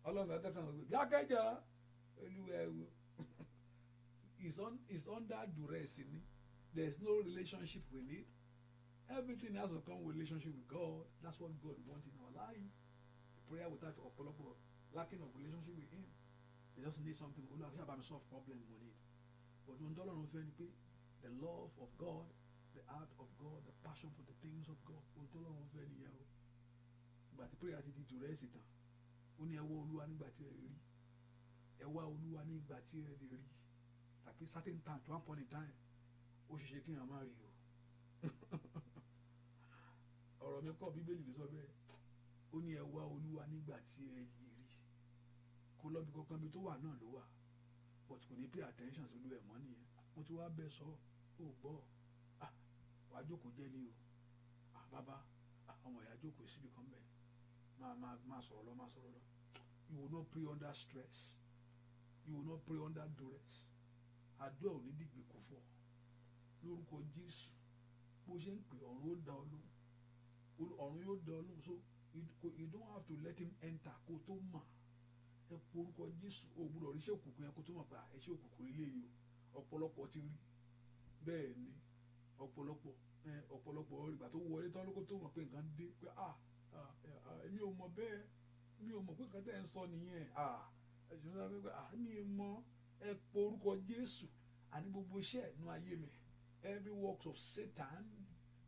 Ọlọ́run kankan kan jákèjọ Olúwa ẹ̀wò is under duress ni. There is no relationship with it. Everything has to come with relationship with God. That's what God wants in our life. The prayer without ọ̀pọ̀lọpọ̀ lacking of relationship with Him. They just need something. Olúwa ṣáà bá mi solve problem mo need. But ohun tọ́lọ́run fẹ́ ni pé the love of God, the heart of God, the passion for the things of God. Ohun tọ́lọ́run fẹ́ nìyẹn o. Ìgbà tí prayer ti di duress tán, ó ní ẹ wá Olúwa nígbà tí ẹ rí. Ẹ wá Olúwa nígbà tí ẹ lè rí. Tàbí certain time, to one point in time, ó ṣe ṣe kí èèyàn má rí o. Ọ̀rọ̀ mi kọ́, Bíbélì ló sọ bẹ́ẹ̀. Ó ní ẹ wá Olúwa nígbà tí ẹ lè rí. Kó lọ́bi kankan, bí tó wà náà ló wà. But kò ní pay attention sí Olúwa ẹ̀ mọ́ nìyẹn. Mo ti wá bẹ́ẹ̀ sọ, ó gbọ́. Ah, wàá jókòó jẹ́ ni o. Ah, bàbá, ah, ọmọ ìyá jókòó síbi kan bẹ́ẹ̀. Máa máa máa sọ̀rọ̀ lọ, máa sọ̀rọ̀ lọ. You will not pray under stress. You will not pray under duress. Àdúrà ò ní dìgbè kò fọ́. Lórúkọ Jésù, bó ṣe ń pè, ọ̀run ó dá ọ lóhùn. Ọ̀run yóò dá ọ lóhùn. So you don't have to let him enter kó tó mọ̀. Ẹ pe orúkọ Jésù, o gbúdọ̀ rí iṣẹ́ òkùnkùn yẹn kó tó mọ̀ pé iṣẹ́ òkùnkùn ilé yìí o. Ọ̀pọ̀lọpọ̀ ti rí. Bẹ́ẹ̀ ni ọ̀pọ̀lọpọ̀ ìgbà tó wọlé tán lóko tó mọ̀ pé nǹkan dé, pé ah, èmi ò mọ̀ bẹ́ẹ̀, èmi ò mọ̀ pé nǹkan tẹ́ ẹ̀ ń sọ nìyẹn. Ah, ẹ̀sìn sọ pé ah, èmi ò mọ̀. Ẹ pe orúkọ Jésù, àní gbogbo iṣẹ́ inú ayé mi, every works of Satan,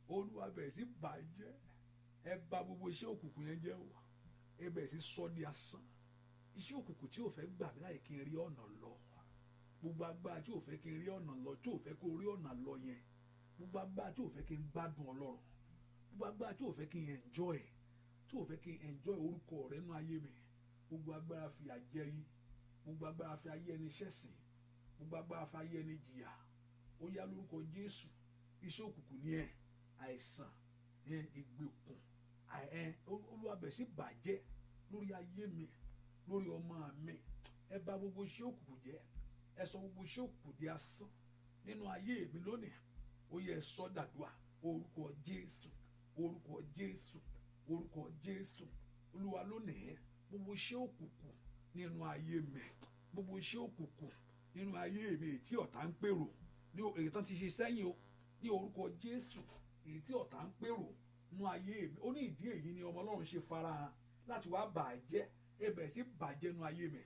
Olúwa bẹ̀rẹ̀ sí bàjẹ́. Ẹ bà gbogbo iṣẹ́ òkùnkùn yẹn jẹ́ o. Ẹ bẹ̀rẹ̀ sí sọ di asán. Iṣẹ́ òkùnkùn tí ò fẹ́ gbà mí láyè kí n rí ọ̀nà lọ, gbogbo agbára tí ò fẹ́ kí n rí ọ̀nà lọ, tí ò fẹ́ kó rí ọ̀nà lọ yẹn, gbogbo agbára tí ò fẹ́ kí n gbádùn Ọlọ́run, gbogbo agbára tí ò fẹ́ kí n enjoy, tí ò fẹ́ kí n enjoy orúkọ rẹ nínú ayé mi, gbogbo agbára fìyà jẹ yín, gbogbo agbára fi ayé ẹni ṣẹ̀sín, gbogbo agbára fi ayé ẹni jìyà, ó yá, lórúkọ Jésù, iṣẹ́ òkùnkùn ní ẹ̀, àìsàn ẹ̀, ìgbèkùn ẹ̀, Olúwa bẹ̀rẹ̀ sí bàjẹ́ lórí ayé mi, lórí ọmọ mi. Ẹ bà gbogbo iṣẹ́ òkùnkùn jẹ́. Ẹ sọ gbogbo iṣẹ́ òkùnkùn di asán nínú ayé mi lónìí. Ó yẹ sọ dàdúà. Orúkọ Jésù, orúkọ Jésù, orúkọ Jésù. Olúwa, lónìí, gbogbo iṣẹ́ òkùnkùn nínú ayé mi, gbogbo iṣẹ́ òkùnkùn nínú ayé mi, èyí tí ọ̀tá ń pèrò ní èyí tán ti ṣe sẹ́yìn o, ní orúkọ Jésù, èyí tí ọ̀tá ń pèrò nínú ayé mi, ó ní ìdí èyí ni ọmọ Ọlọ́run ṣe farahàn láti wá bàjẹ́. Ẹ bẹ̀rẹ̀ sí bàjẹ́ nínú ayé mi.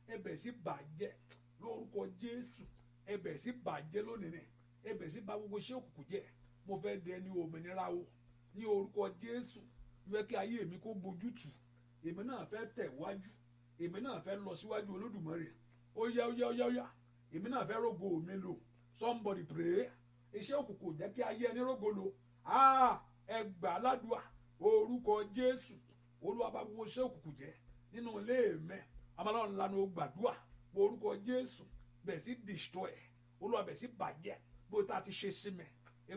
Ẹ bẹ̀rẹ̀ sí bàjẹ́ lórúkọ Jésù. Ẹ bẹ̀rẹ̀ sí bàjẹ́ lónìí ni. Ẹ bẹ̀rẹ̀ sí bà gbogbo iṣẹ́ òkùnkùn jẹ́. Mo fẹ́ dẹni òmìnira o, ní orúkọ Jésù. Mo fẹ́ kí ayé mi kó gbójútù. Èmi náà fẹ́ tẹ̀ wájú. Èmi náà fẹ́ lọ síwájú Olódùmarè. Ó yá, ó yá, ó yá, ó yá. Èmi náà fẹ́ rógo mi lò. Somebody pray. Iṣẹ́ òkùnkùn jẹ́ kí ayé ẹni rógo lò. Ah, ẹ gbà ládùúà. Orúkọ Jésù, Olúwa, bá gbogbo iṣẹ́ òkùnkùn jẹ́ nínú ilé mi. Amalọ́run lanu gbàdúà. Orúkọ Jésù, bẹ̀ sí destroy. Olúwa, bẹ̀ sí bàjẹ́. Bó ta ti ṣe sí mi,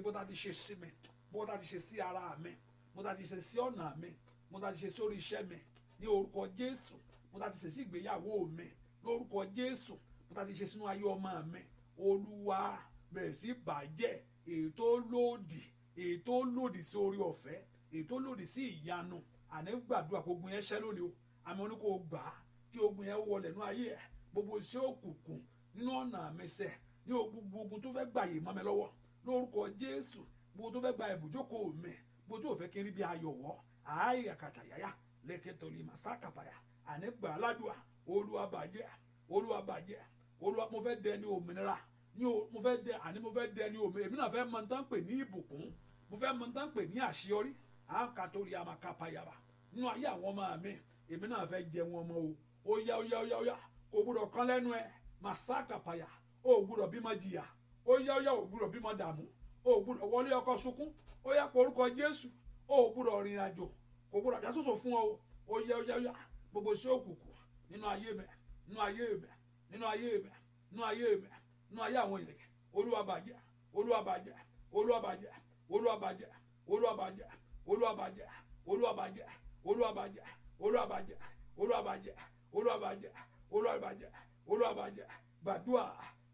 bó ta ti ṣe sí mi, bó ta ti ṣe sí ara mi, bó ta ti ṣe sí ọ̀nà mi, bó ta ti ṣe sórí iṣẹ́ mi, ní orúkọ Jésù, bó ta ti ṣe sí ìgbéyàwó mi, lórúkọ Jésù, bó ta ti ṣe sínú ayé ọmọ mi, Olúwa, bẹ̀rẹ̀ sí bàjẹ́. Èyí tó lòdì, èyí tó lòdì sí orí ọ̀fẹ́, èyí tó lòdì sí ìyanu, àní gbàdúrà kó ogun yẹn ṣẹ́ lónìí o. Àmì oní kò gbà á kí ogun yẹn wọlé nínú ayé ẹ. Gbogbo iṣẹ́ òkùnkùn nínú ọ̀nà mi sẹ́, ní gbogbo ogun tó fẹ́ gbà yìí mọ́ mi lọ́wọ́, lórúkọ Jésù, gbogbo tó fẹ́ gba ibùjókòó mi, gbogbo tó fẹ́ kí n rí bí ayọ̀ wọ́ ààyè àkàtàyàyà lẹ́kẹ̀tọ̀lì màsákàpàyà, àní gbà á ládùá. Olúwa, bàjẹ́. Olúwa, bàjẹ́. Olúwa, mo fẹ́ dẹni òmìnira ní o. Mo fẹ́ dẹ, àní mo fẹ́ dẹni òmìnira. Èmi náà fẹ́ mọ tán pè ní ìbùkún. Mo fẹ́ mọ tán pè ní àṣeyọrí. Àkàtòrí àmàkàpàyàrà nínú ayé àwọn ọmọ mi. Èmi náà fẹ́ jẹ wọn mọ́ o. Ó yá, ó yá, ó yá, ó yá. Kò gbúdọ̀ kán lẹ́nu ẹ. Màsákàpàyà. Ó gbúdọ̀ bímọ jìyà. Ó yá, ó yá. Ó gbúdọ̀ bímọ dààmú. Ó gbúdọ̀ wọlé ọkọ sunkún. Ó yá, pé orúkọ Jésù. Ó gbúdọ̀ rìnrìn àjò, kò gbúdọ̀ já sòsò fún ọ o. Ó yá, ó yá, ó yá. Gbogbo iṣẹ́ òkùnkùn nínú ayé mi, nínú ayé mi, nínú ayé mi, nínú ayé mi, nínú ayé àwọn èèyàn, Olúwa, bàjẹ́. Olúwa, bàjẹ́. Olúwa, bàjẹ́. Olúwa, bàjẹ́. Olúwa, bàjẹ́. Olúwa, bàjẹ́. Olúwa, bàjẹ́. Olúwa, bàjẹ́. Olúwa, bàjẹ́. Olúwa, bàjẹ́. Olúwa, bàjẹ́. Olúwa, bàjẹ́. Olúwa, bàjẹ́. Gbàdúrà.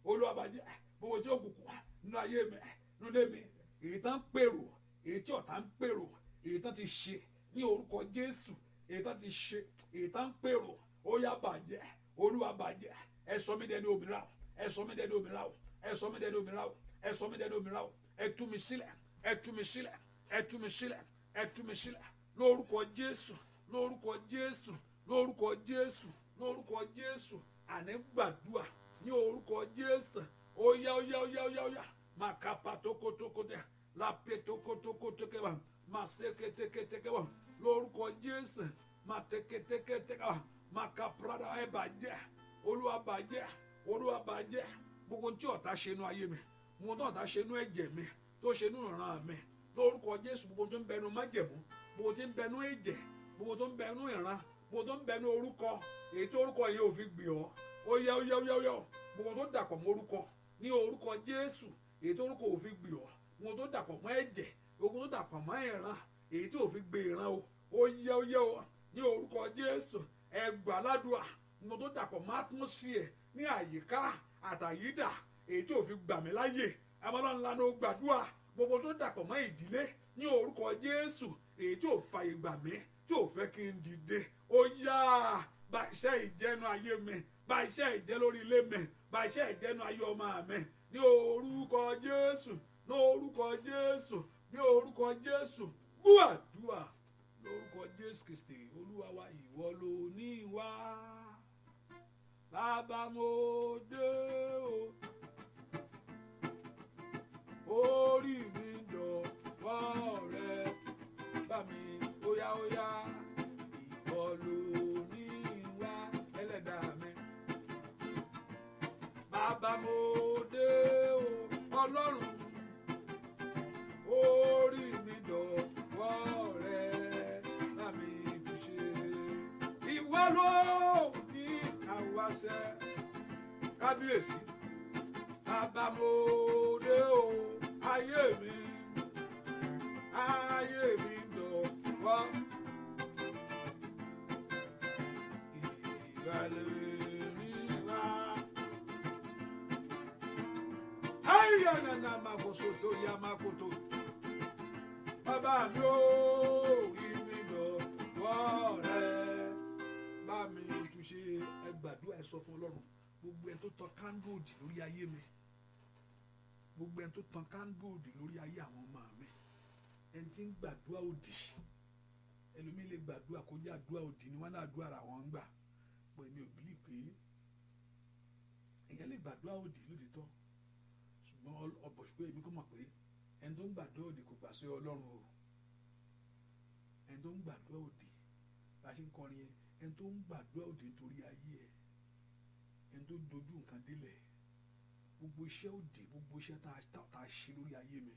Olúwa, bàjẹ́ gbogbo iṣẹ́ òkùnkùn nínú ayé mi, nínú ilé mi, èyí tán ń pèrò, èyí tí ọ̀tá ń pèrò, èyí tán ti ṣe, ní orúkọ Jésù, èyí tán ti ṣe, èyí tán ń pèrò, ó yá, bàjẹ́. Olúwa, bàjẹ́. Ẹ sọ mí dẹni òmìnira. Ẹ sọ mí dẹni òmìnira. Ẹ sọ mí dẹni òmìnira. Ẹ sọ mí dẹni òmìnira. Ẹ tú mi sílẹ̀. Ẹ tú mi sílẹ̀. Ẹ tú mi sílẹ̀, ẹ tú mi sílẹ̀ lórúkọ Jésù, lórúkọ Jésù, lórúkọ Jésù, lórúkọ Jésù. Àní gbàdúrà ní orúkọ Jésù. Óyá, óyá, óyá, óyá, óyá. Makapa tokotoko dẹ lápẹ tokotokotoko maseketeketeke lórúkọ Jésù. Mateketeketeke makaprada. Ẹ bàjẹ́, Olúwa bàjẹ́, Olúwa bàjẹ́. Gbogbo tí ọ̀tá ṣe inú ayé mi, gbogbo tí ọ̀tá ṣe inú ẹ̀jẹ̀ mi, tó ṣe inú ìran mi, lórúkọ Jésù. Gbogbo tó ń bẹnu májẹ̀mú, gbogbo tí ń bẹnu ẹ̀jẹ̀, gbogbo tó ń bẹnu ìran, gbogbo tó ń bẹnu orúkọ, èyí tó orúkọ yìí ò fi gbì ọ́. Ó yá, ó yá, ó yá, ó yá. Gbogbo tó dàpọ̀ mọ́ orúkọ ní orúkọ Jésù, èyí tó orúkọ ò fi gbì ọ́, gbogbo tó dàpọ̀ mọ́ ẹ̀jẹ̀, gbogbo tó dàpọ̀ mọ́ ìran, èyí tí ò fi gbé ìran o. Ó yá, ó yá o, ní orúkọ Jésù. Ẹ gbà ládùúà. Gbogbo tó dàpọ̀ mọ́ atmosphere ní àyíká àtàyídà, èyí tí ò fi gbà mí láyè, amọ́lá ńlá ló gbàdúrà. Gbogbo tó dàpọ̀ mọ́ ìdílé ní orúkọ Jésù, èyí tí ò fàyè gbà mí, tí ò fẹ́ kí n dìde, ó yá, bá iṣẹ́ ìjẹnu ayé mi, bá iṣẹ́ ìjẹ lórí ilé mi, bá iṣẹ́ ìjẹnu ayé ọmọ mi, ní orúkọ Jésù, ní orúkọ Jésù, ní orúkọ Jésù. Gbúàdúà lórúkọ Jésù Kristi Olúwa wa. Ìwọ ló ní wá, bàbá, mo dé o. Orí mi dọ̀wọ́ rẹ, bá mi. Óyá, óyá. Ìwọ ló ní wá, ẹlẹ́dàá mi. Bàbá, mo dé o. Ọlọ́run, orí mi dọ̀wọ́ rẹ, bá mi fi ṣe. Ìwọ ló ní àwàṣẹ, kábíyèsí. Bàbá, mo dé o. Ayé mi, ayé mi dọ̀wọ́. Ìgbàlè mi wá. Ayé nana makoso tó yá makoto. Bàbá mi ò rí mi dọ̀wọ́ rẹ. Bá mi túnṣe. Ẹ gbàdúrà, ẹ sọ fún Ọlọ́run. Gbogbo ẹni tó tan kándù òdì lórí ayé mi, gbogbo ẹni tó tan kándù òdì lórí ayé àwọn ọmọ mi, ẹni tí ń gbàdúrà òdì. Ẹlòmíì lè gbàdúrà kó jẹ́ àdúrà òdì ni wọ́n náà àdúrà ra wọn ń gbà pé mi ò believe pé èèyàn lè gbàdúrà òdì lótìtọ́, ṣùgbọ́n ọ̀bọ̀, ṣùgbọ́n èmi kò mọ̀ pé ẹni tó ń gbàdúrà òdì kò gbà sí Ọlọ́run o. Ẹni tó ń gbàdúrà òdì, bá a ṣe ń kọrin yẹn, ẹni tó ń gbàdúrà òdì nítorí ayé ẹ, ẹni tó dojú nǹkan délẹ̀, gbogbo iṣẹ́ òdì, gbogbo iṣẹ́ tá a ṣe lórí ayé mi,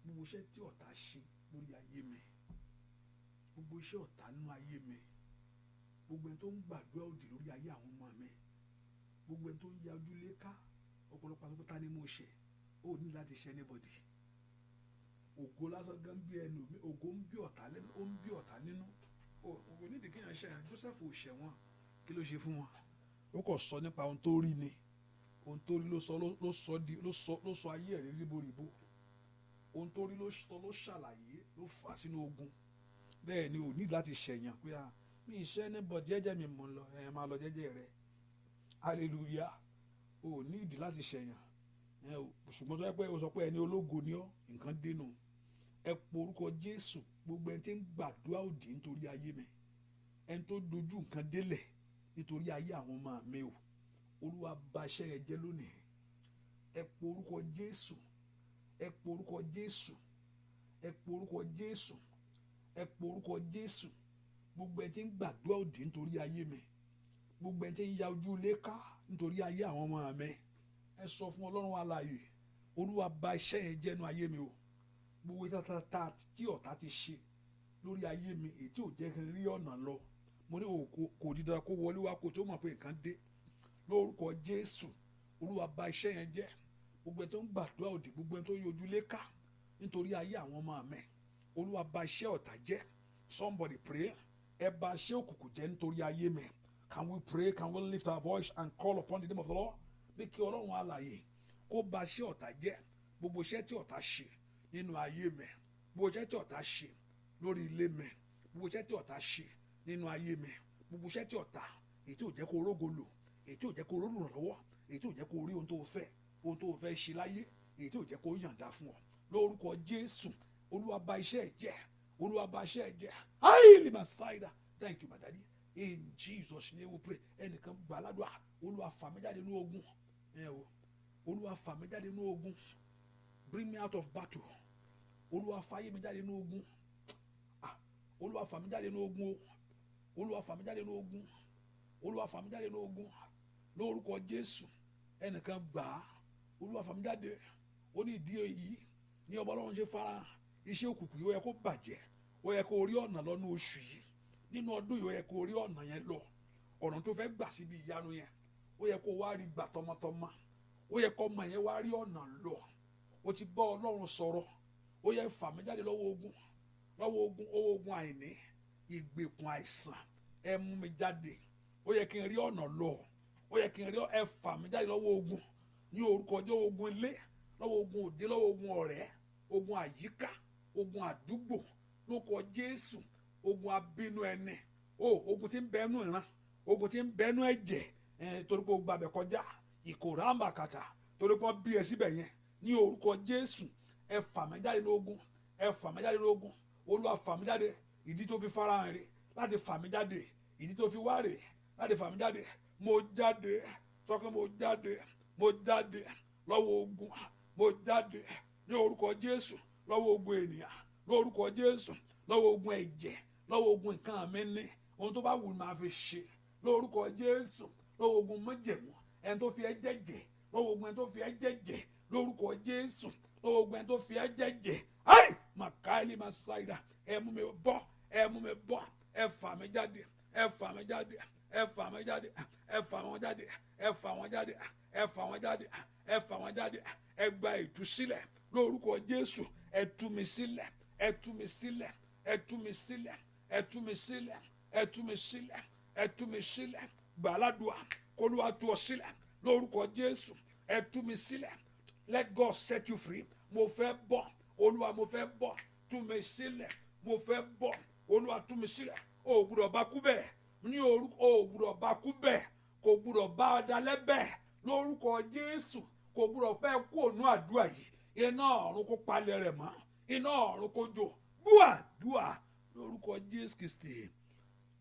gbogbo iṣẹ́ tí ọ̀tá ṣe lórí ayé mi, gbogbo iṣẹ́ ọ̀tá nínú ayé mi, gbogbo ẹni tó ń gbàdúrà òdì lórí ayé àwọn ọmọ mi, gbogbo ẹni tó ń ya ojúlé ká ọ̀pọ̀lọpọ̀ àwọn pátá ni mo ṣe. Ó ní láti ṣe anybody. Ògo lásán gan bí ẹnu mi, ògo ń bí ọ̀tá lẹ́nu, ó ń bí ọ̀tá nínú. Ògo nídìí kéèyàn ṣe. Joseph ò ṣẹ̀ wọ́n. Kí ló ṣe fún wọn? Ó kàn sọ nípa ohun tó rí ni. Ohun tó rí ló sọ, ló sọ di, ló sọ ayé ẹ̀ ríboríbo. Ohun tó rí ló sọ, ló ṣàlàyé, ló fà sínú ogun. Bẹ́ẹ̀ ni, ò ní láti ṣẹ̀yàn pé a mi ìṣe anybody, jẹ́jẹ́ mi mò ń lọ. Ẹ máa lọ jẹ́jẹ́ rẹ. Hallelujah. O ní ìdí láti ṣẹ̀yàn, ṣùgbọ́n tó yẹ pé o sọ pé ẹni ológo ni ọ́, nǹkan dénú. Ẹ po orúkọ Jésù. Gbogbo ẹni tí ń gbàdúrà òdì nítorí ayé mi, ẹni tó dojú nǹkan délẹ̀ nítorí ayé àwọn ọmọ mi o, Olúwa, bà iṣẹ́ yẹn jẹ́ lónìí. Ẹ po orúkọ Jésù. Ẹ po orúkọ Jésù. Ẹ po orúkọ Jésù. Ẹ po orúkọ Jésù. Gbogbo ẹni tí ń gbàdúrà òdì nítorí ayé mi, gbogbo ẹni tí ń ya ojú ilé ká nítorí ayé àwọn ọmọ mi, ẹ sọ fún Ọlọ́run alààyè, Olúwa, bà iṣẹ́ yẹn jẹ́ nínú ayé mi o. Gbogbo iṣẹ́ tí ọ̀tá ti ṣe lórí ayé mi, èyí tí ò jẹ́ kí n rí ọ̀nà lọ, mo ní kò di dandan kó wọlé wá kó tó mọ̀ pé nǹkan dé. Lórúkọ Jésù, Olúwa, bà iṣẹ́ yẹn jẹ́. Gbogbo ẹni tó ń gbàdúrà òdì, gbogbo ẹni tó ń yojú lé ká nítorí ayé àwọn ọmọ mi, Olúwa, bà iṣẹ́ ọ̀tá jẹ́. Somebody pray. Ẹ bà iṣẹ́ òkùnkùn jẹ́ nítorí ayé mi. Can we pray? Can we lift our voice and call upon the name of the Lord, bí kí Ọlọ́run alààyè kó bà iṣẹ́ ọ̀tá jẹ́? Gbogbo iṣẹ́ tí ọ̀tá ṣe nínú ayé mi, gbogbo iṣẹ́ tí ọ̀tá ṣe lórí ilé mi, gbogbo iṣẹ́ tí ọ̀tá ṣe nínú ayé mi, gbogbo iṣẹ́ tí ọ̀tá, èyí tí ò jẹ́ kó rógo lò, èyí tí ò jẹ́ kó rólùrànlọ́wọ́, èyí tí ò jẹ́ kó rí ohun tó fẹ́, ohun tó fẹ́ ṣe láyé, èyí tí ò jẹ́ kó yàǹda fún ọ, lórúkọ Jésù. Olúwa bà iṣẹ́ ẹ̀ jẹ́. Olúwa bà iṣẹ́ ẹ̀ jẹ́. Ayé masaida. Thank you, my daddy. In Jesus' name we pray. Ẹnìkan gbà ládùúgbà. Olúwa fà mí jáde nínú ogun. Ẹ o, Olúwa fà mí jáde nínú ogun. Bring me out of battle. Olúwa fà ayé mi jáde nínú ogun. Ah, Olúwa fà mí jáde nínú ogun o. Olúwa fà mí jáde nínú ogun. Olúwa fà mí jáde nínú ogun lórúkọ Jésù. Ẹnìkan gbà á. Olúwa fà mí jáde. Ó ní ìdí èyí ní ọba Ọlọ́run ṣe fara iṣẹ́ òkùnkùn yìí. Ó yẹ kó bàjẹ́. Ó yẹ kó rí ọ̀nà lọ́nà oṣù yìí, nínú ọdún yìí. Ó yẹ kó rí ọ̀nà yẹn lọ, ọ̀nà tó fẹ́ gbà síbi ìyanu yẹn. Ó yẹ kó wá rí gbà tọmọtọmọ. Ó yẹ kó ọmọ yẹn wá rí ọ̀nà lọ. Ó ti bá Ọlọ́run sọ̀rọ̀. Ó yẹ fà mí jáde lọ́wọ́ ogun, lọ́wọ́ ogun, owó ogun àìní, ìgbèkùn àìsàn. Ẹ mú mi jáde. Ó yẹ kí n rí ọ̀nà lọ. Ó yẹ kí n rí. Ẹ fà mí jáde lọ́wọ́ ogun ní orúkọ ọjọ́. Ogun ilé, lọ́wọ́ ogun òde, lọ́wọ́ ogun ọ̀rẹ́, ogun àyíká, ogun àdúgbò, lórúkọ Jésù. Ogun abínú ẹni o, ogun tí ń bẹnu ìran, ogun tí ń bẹnu ẹ̀jẹ̀ ẹ̀, torí pé o gbàbẹ̀ kọjá ìkòràmbàkàtà, torí pé wọ́n bí ẹ síbẹ̀ yẹn, ní orúkọ Jésù, ẹ fà mí jáde ní ogun. Ẹ fà mí jáde ní ogun. Olúwa fà mí jáde. Ìdí tó fi farahàn rè láti fà mí jáde. Ìdí tó fi wá rè láti fà mí jáde. Mo jáde. Sọ pé mo jáde. Mo jáde lọ́wọ́ ogun. Mo jáde ní orúkọ Jésù lọ́wọ́ ogun ènìyàn, lórúkọ Jésù, lọ́wọ́ ogun ẹ̀jẹ̀, lọ́wọ́ ogun nǹkan mi ní ohun tó bá wù máa fi ṣe, lórúkọ Jésù, lọ́wọ́ ogun májẹ̀mú, ẹni tó fi ẹ́ jẹ́jẹ́, lọ́wọ́ ogun ẹni tó fi ẹ́ jẹ́jẹ́, lórúkọ Jésù, lọ́wọ́ ogun ẹni tó fi ẹ́ jẹ́jẹ́. Ayi makaeli masaida. Ẹ mú mi bọ́. Ẹ mú mi bọ́. Ẹ fà mí jáde. Ẹ fà mí jáde. Ẹ fà mí jáde. Ẹ fà wọn jáde. Ẹ fà wọn jáde. Ẹ fà wọn jáde. Ẹ fà wọn jáde. Ẹ gba ìtúsílẹ̀ lórúkọ Jésù. Ẹ tú mi sílẹ̀. Ẹ tú mi sílẹ̀. Ẹ tú mi sílẹ̀. Ẹ tú mi sílẹ̀. Ẹ tú mi sílẹ̀. Ẹ tú mi sílẹ̀. Gbàládùá kólúwa tú ọ sílẹ̀ lórúkọ Jésù. Ẹ tú mi sílẹ̀. Let God set you free. Mo fẹ́ bọ́. Olúwa, mo fẹ́ bọ́. Tú mi sílẹ̀. Mo fẹ́ bọ́. Olúwa, tú mi sílẹ̀. O ò gbúdọ̀ bá kú bẹ́ẹ̀ ní orúkọ. O ò gbúdọ̀ bá kú bẹ́ẹ̀. Kò gbúdọ̀ bá ọ dalẹ́ bẹ́ẹ̀ lórúkọ Jésù. Kò gbúdọ̀ fẹ́ kú ònú àdúrà yìí. Iná ọ̀run kó palẹ̀ rẹ̀ mọ́. Iná ọ̀run kó jó. Gbúà dúà lórúkọ Jésù Kristi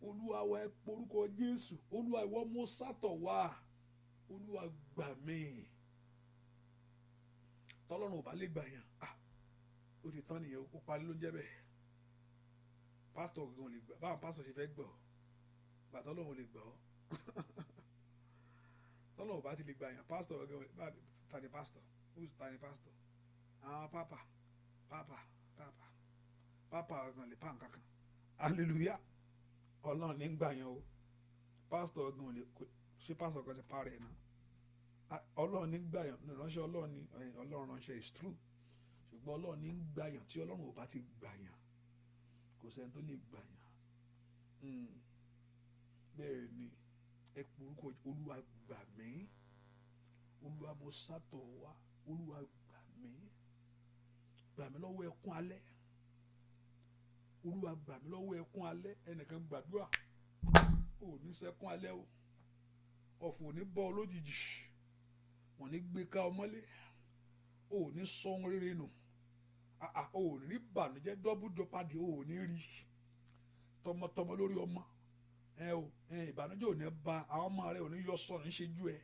Olúwa wa. Ẹ porúkọ Jésù. Olúwa, ìwọ mú sátọ̀ wá. Olúwa, gbà mí. Tọ́lọ́run ò bá lè gbà yàn, ah, ó ti tán nìyẹn. Ó parí ló ń jẹ́ bẹ́ẹ̀. Pásítọ̀ gan lè gbà. Báwọn pásítọ̀ ṣe fẹ́ gbọ́ gbà? Tọ́lọ́run lè gbà ọ́. Tọ́lọ́run ò bá ti lè gbà yàn, pásítọ̀ gan, ta ni pásítọ̀? Who ta ni pásítọ̀? Àwọn pápá pápá pápá pápá gan lè pa nǹkan kan. Hallelujah. Ọlọ́run ní gbà yàn o. Pásítọ̀ gan lè ṣe. Pásítọ̀ kan ti parẹ́ náà. Ọlọ́run ní gbà yàn. Ìránṣẹ́ Ọlọ́run ní Ọlọ́run ránṣẹ́ is true, ṣùgbọ́n Ọlọ́run ní gbà yàn. Tí Ọlọ́run ò bá ti gbà yàn, kò sẹ́ni tó lè gbà yàn. Bẹ́ẹ̀ ni. Ẹ porúkọ Olúwa. Gbà mí, Olúwa. Mo sátọ̀ wá. Olúwa, gbà mí. Gbà mí lọ́wọ́ ẹkún alẹ́. Olúwa, gbà mí lọ́wọ́ ẹkún alẹ́. Ẹnìkan gbàdúrà. Ò ní sẹ́kún alẹ́ o. Ọ̀fọ̀ ò ní bọ́ ọ lójijì. Wọ́n ní gbé ká ọ mọ́lé. Ò ní sọ ohun rere nù. Ò ní bànújẹ́ double jeopardy. Ò ní rí tọmọtọmọ lórí ọmọ ẹ o. Ìbànújẹ́ ò ní ba àwọn ọmọ rẹ. Ò ní yọ sọnù níṣẹ́jú ẹ.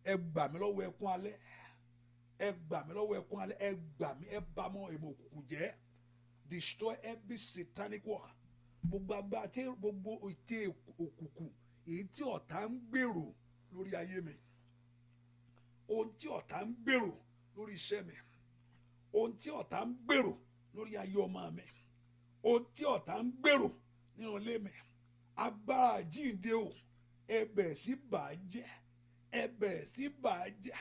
Ẹ gbà mí lọ́wọ́ ẹkún alẹ́. Ẹ gbà mí lọ́wọ́ ẹkún alẹ́. Ẹ gbà mí. Ẹ bá mọ́ èmọ̀ òkùnkùn jẹ́. Destroy every satanic work. Gbogbo agbára tí, gbogbo ète òkùnkùn, èyí tí ọ̀tá ń gbèrò lórí ayé mi, ohun tí ọ̀tá ń gbèrò lórí iṣẹ́ mi, ohun tí ọ̀tá ń gbèrò lórí ayé ọmọ mi, ohun tí ọ̀tá ń gbèrò nínú ilé mi, agbára jíǹde o, ẹ bẹ̀rẹ̀ sí bà á jẹ́. Ẹ bẹ̀rẹ̀ sí bà á jẹ́.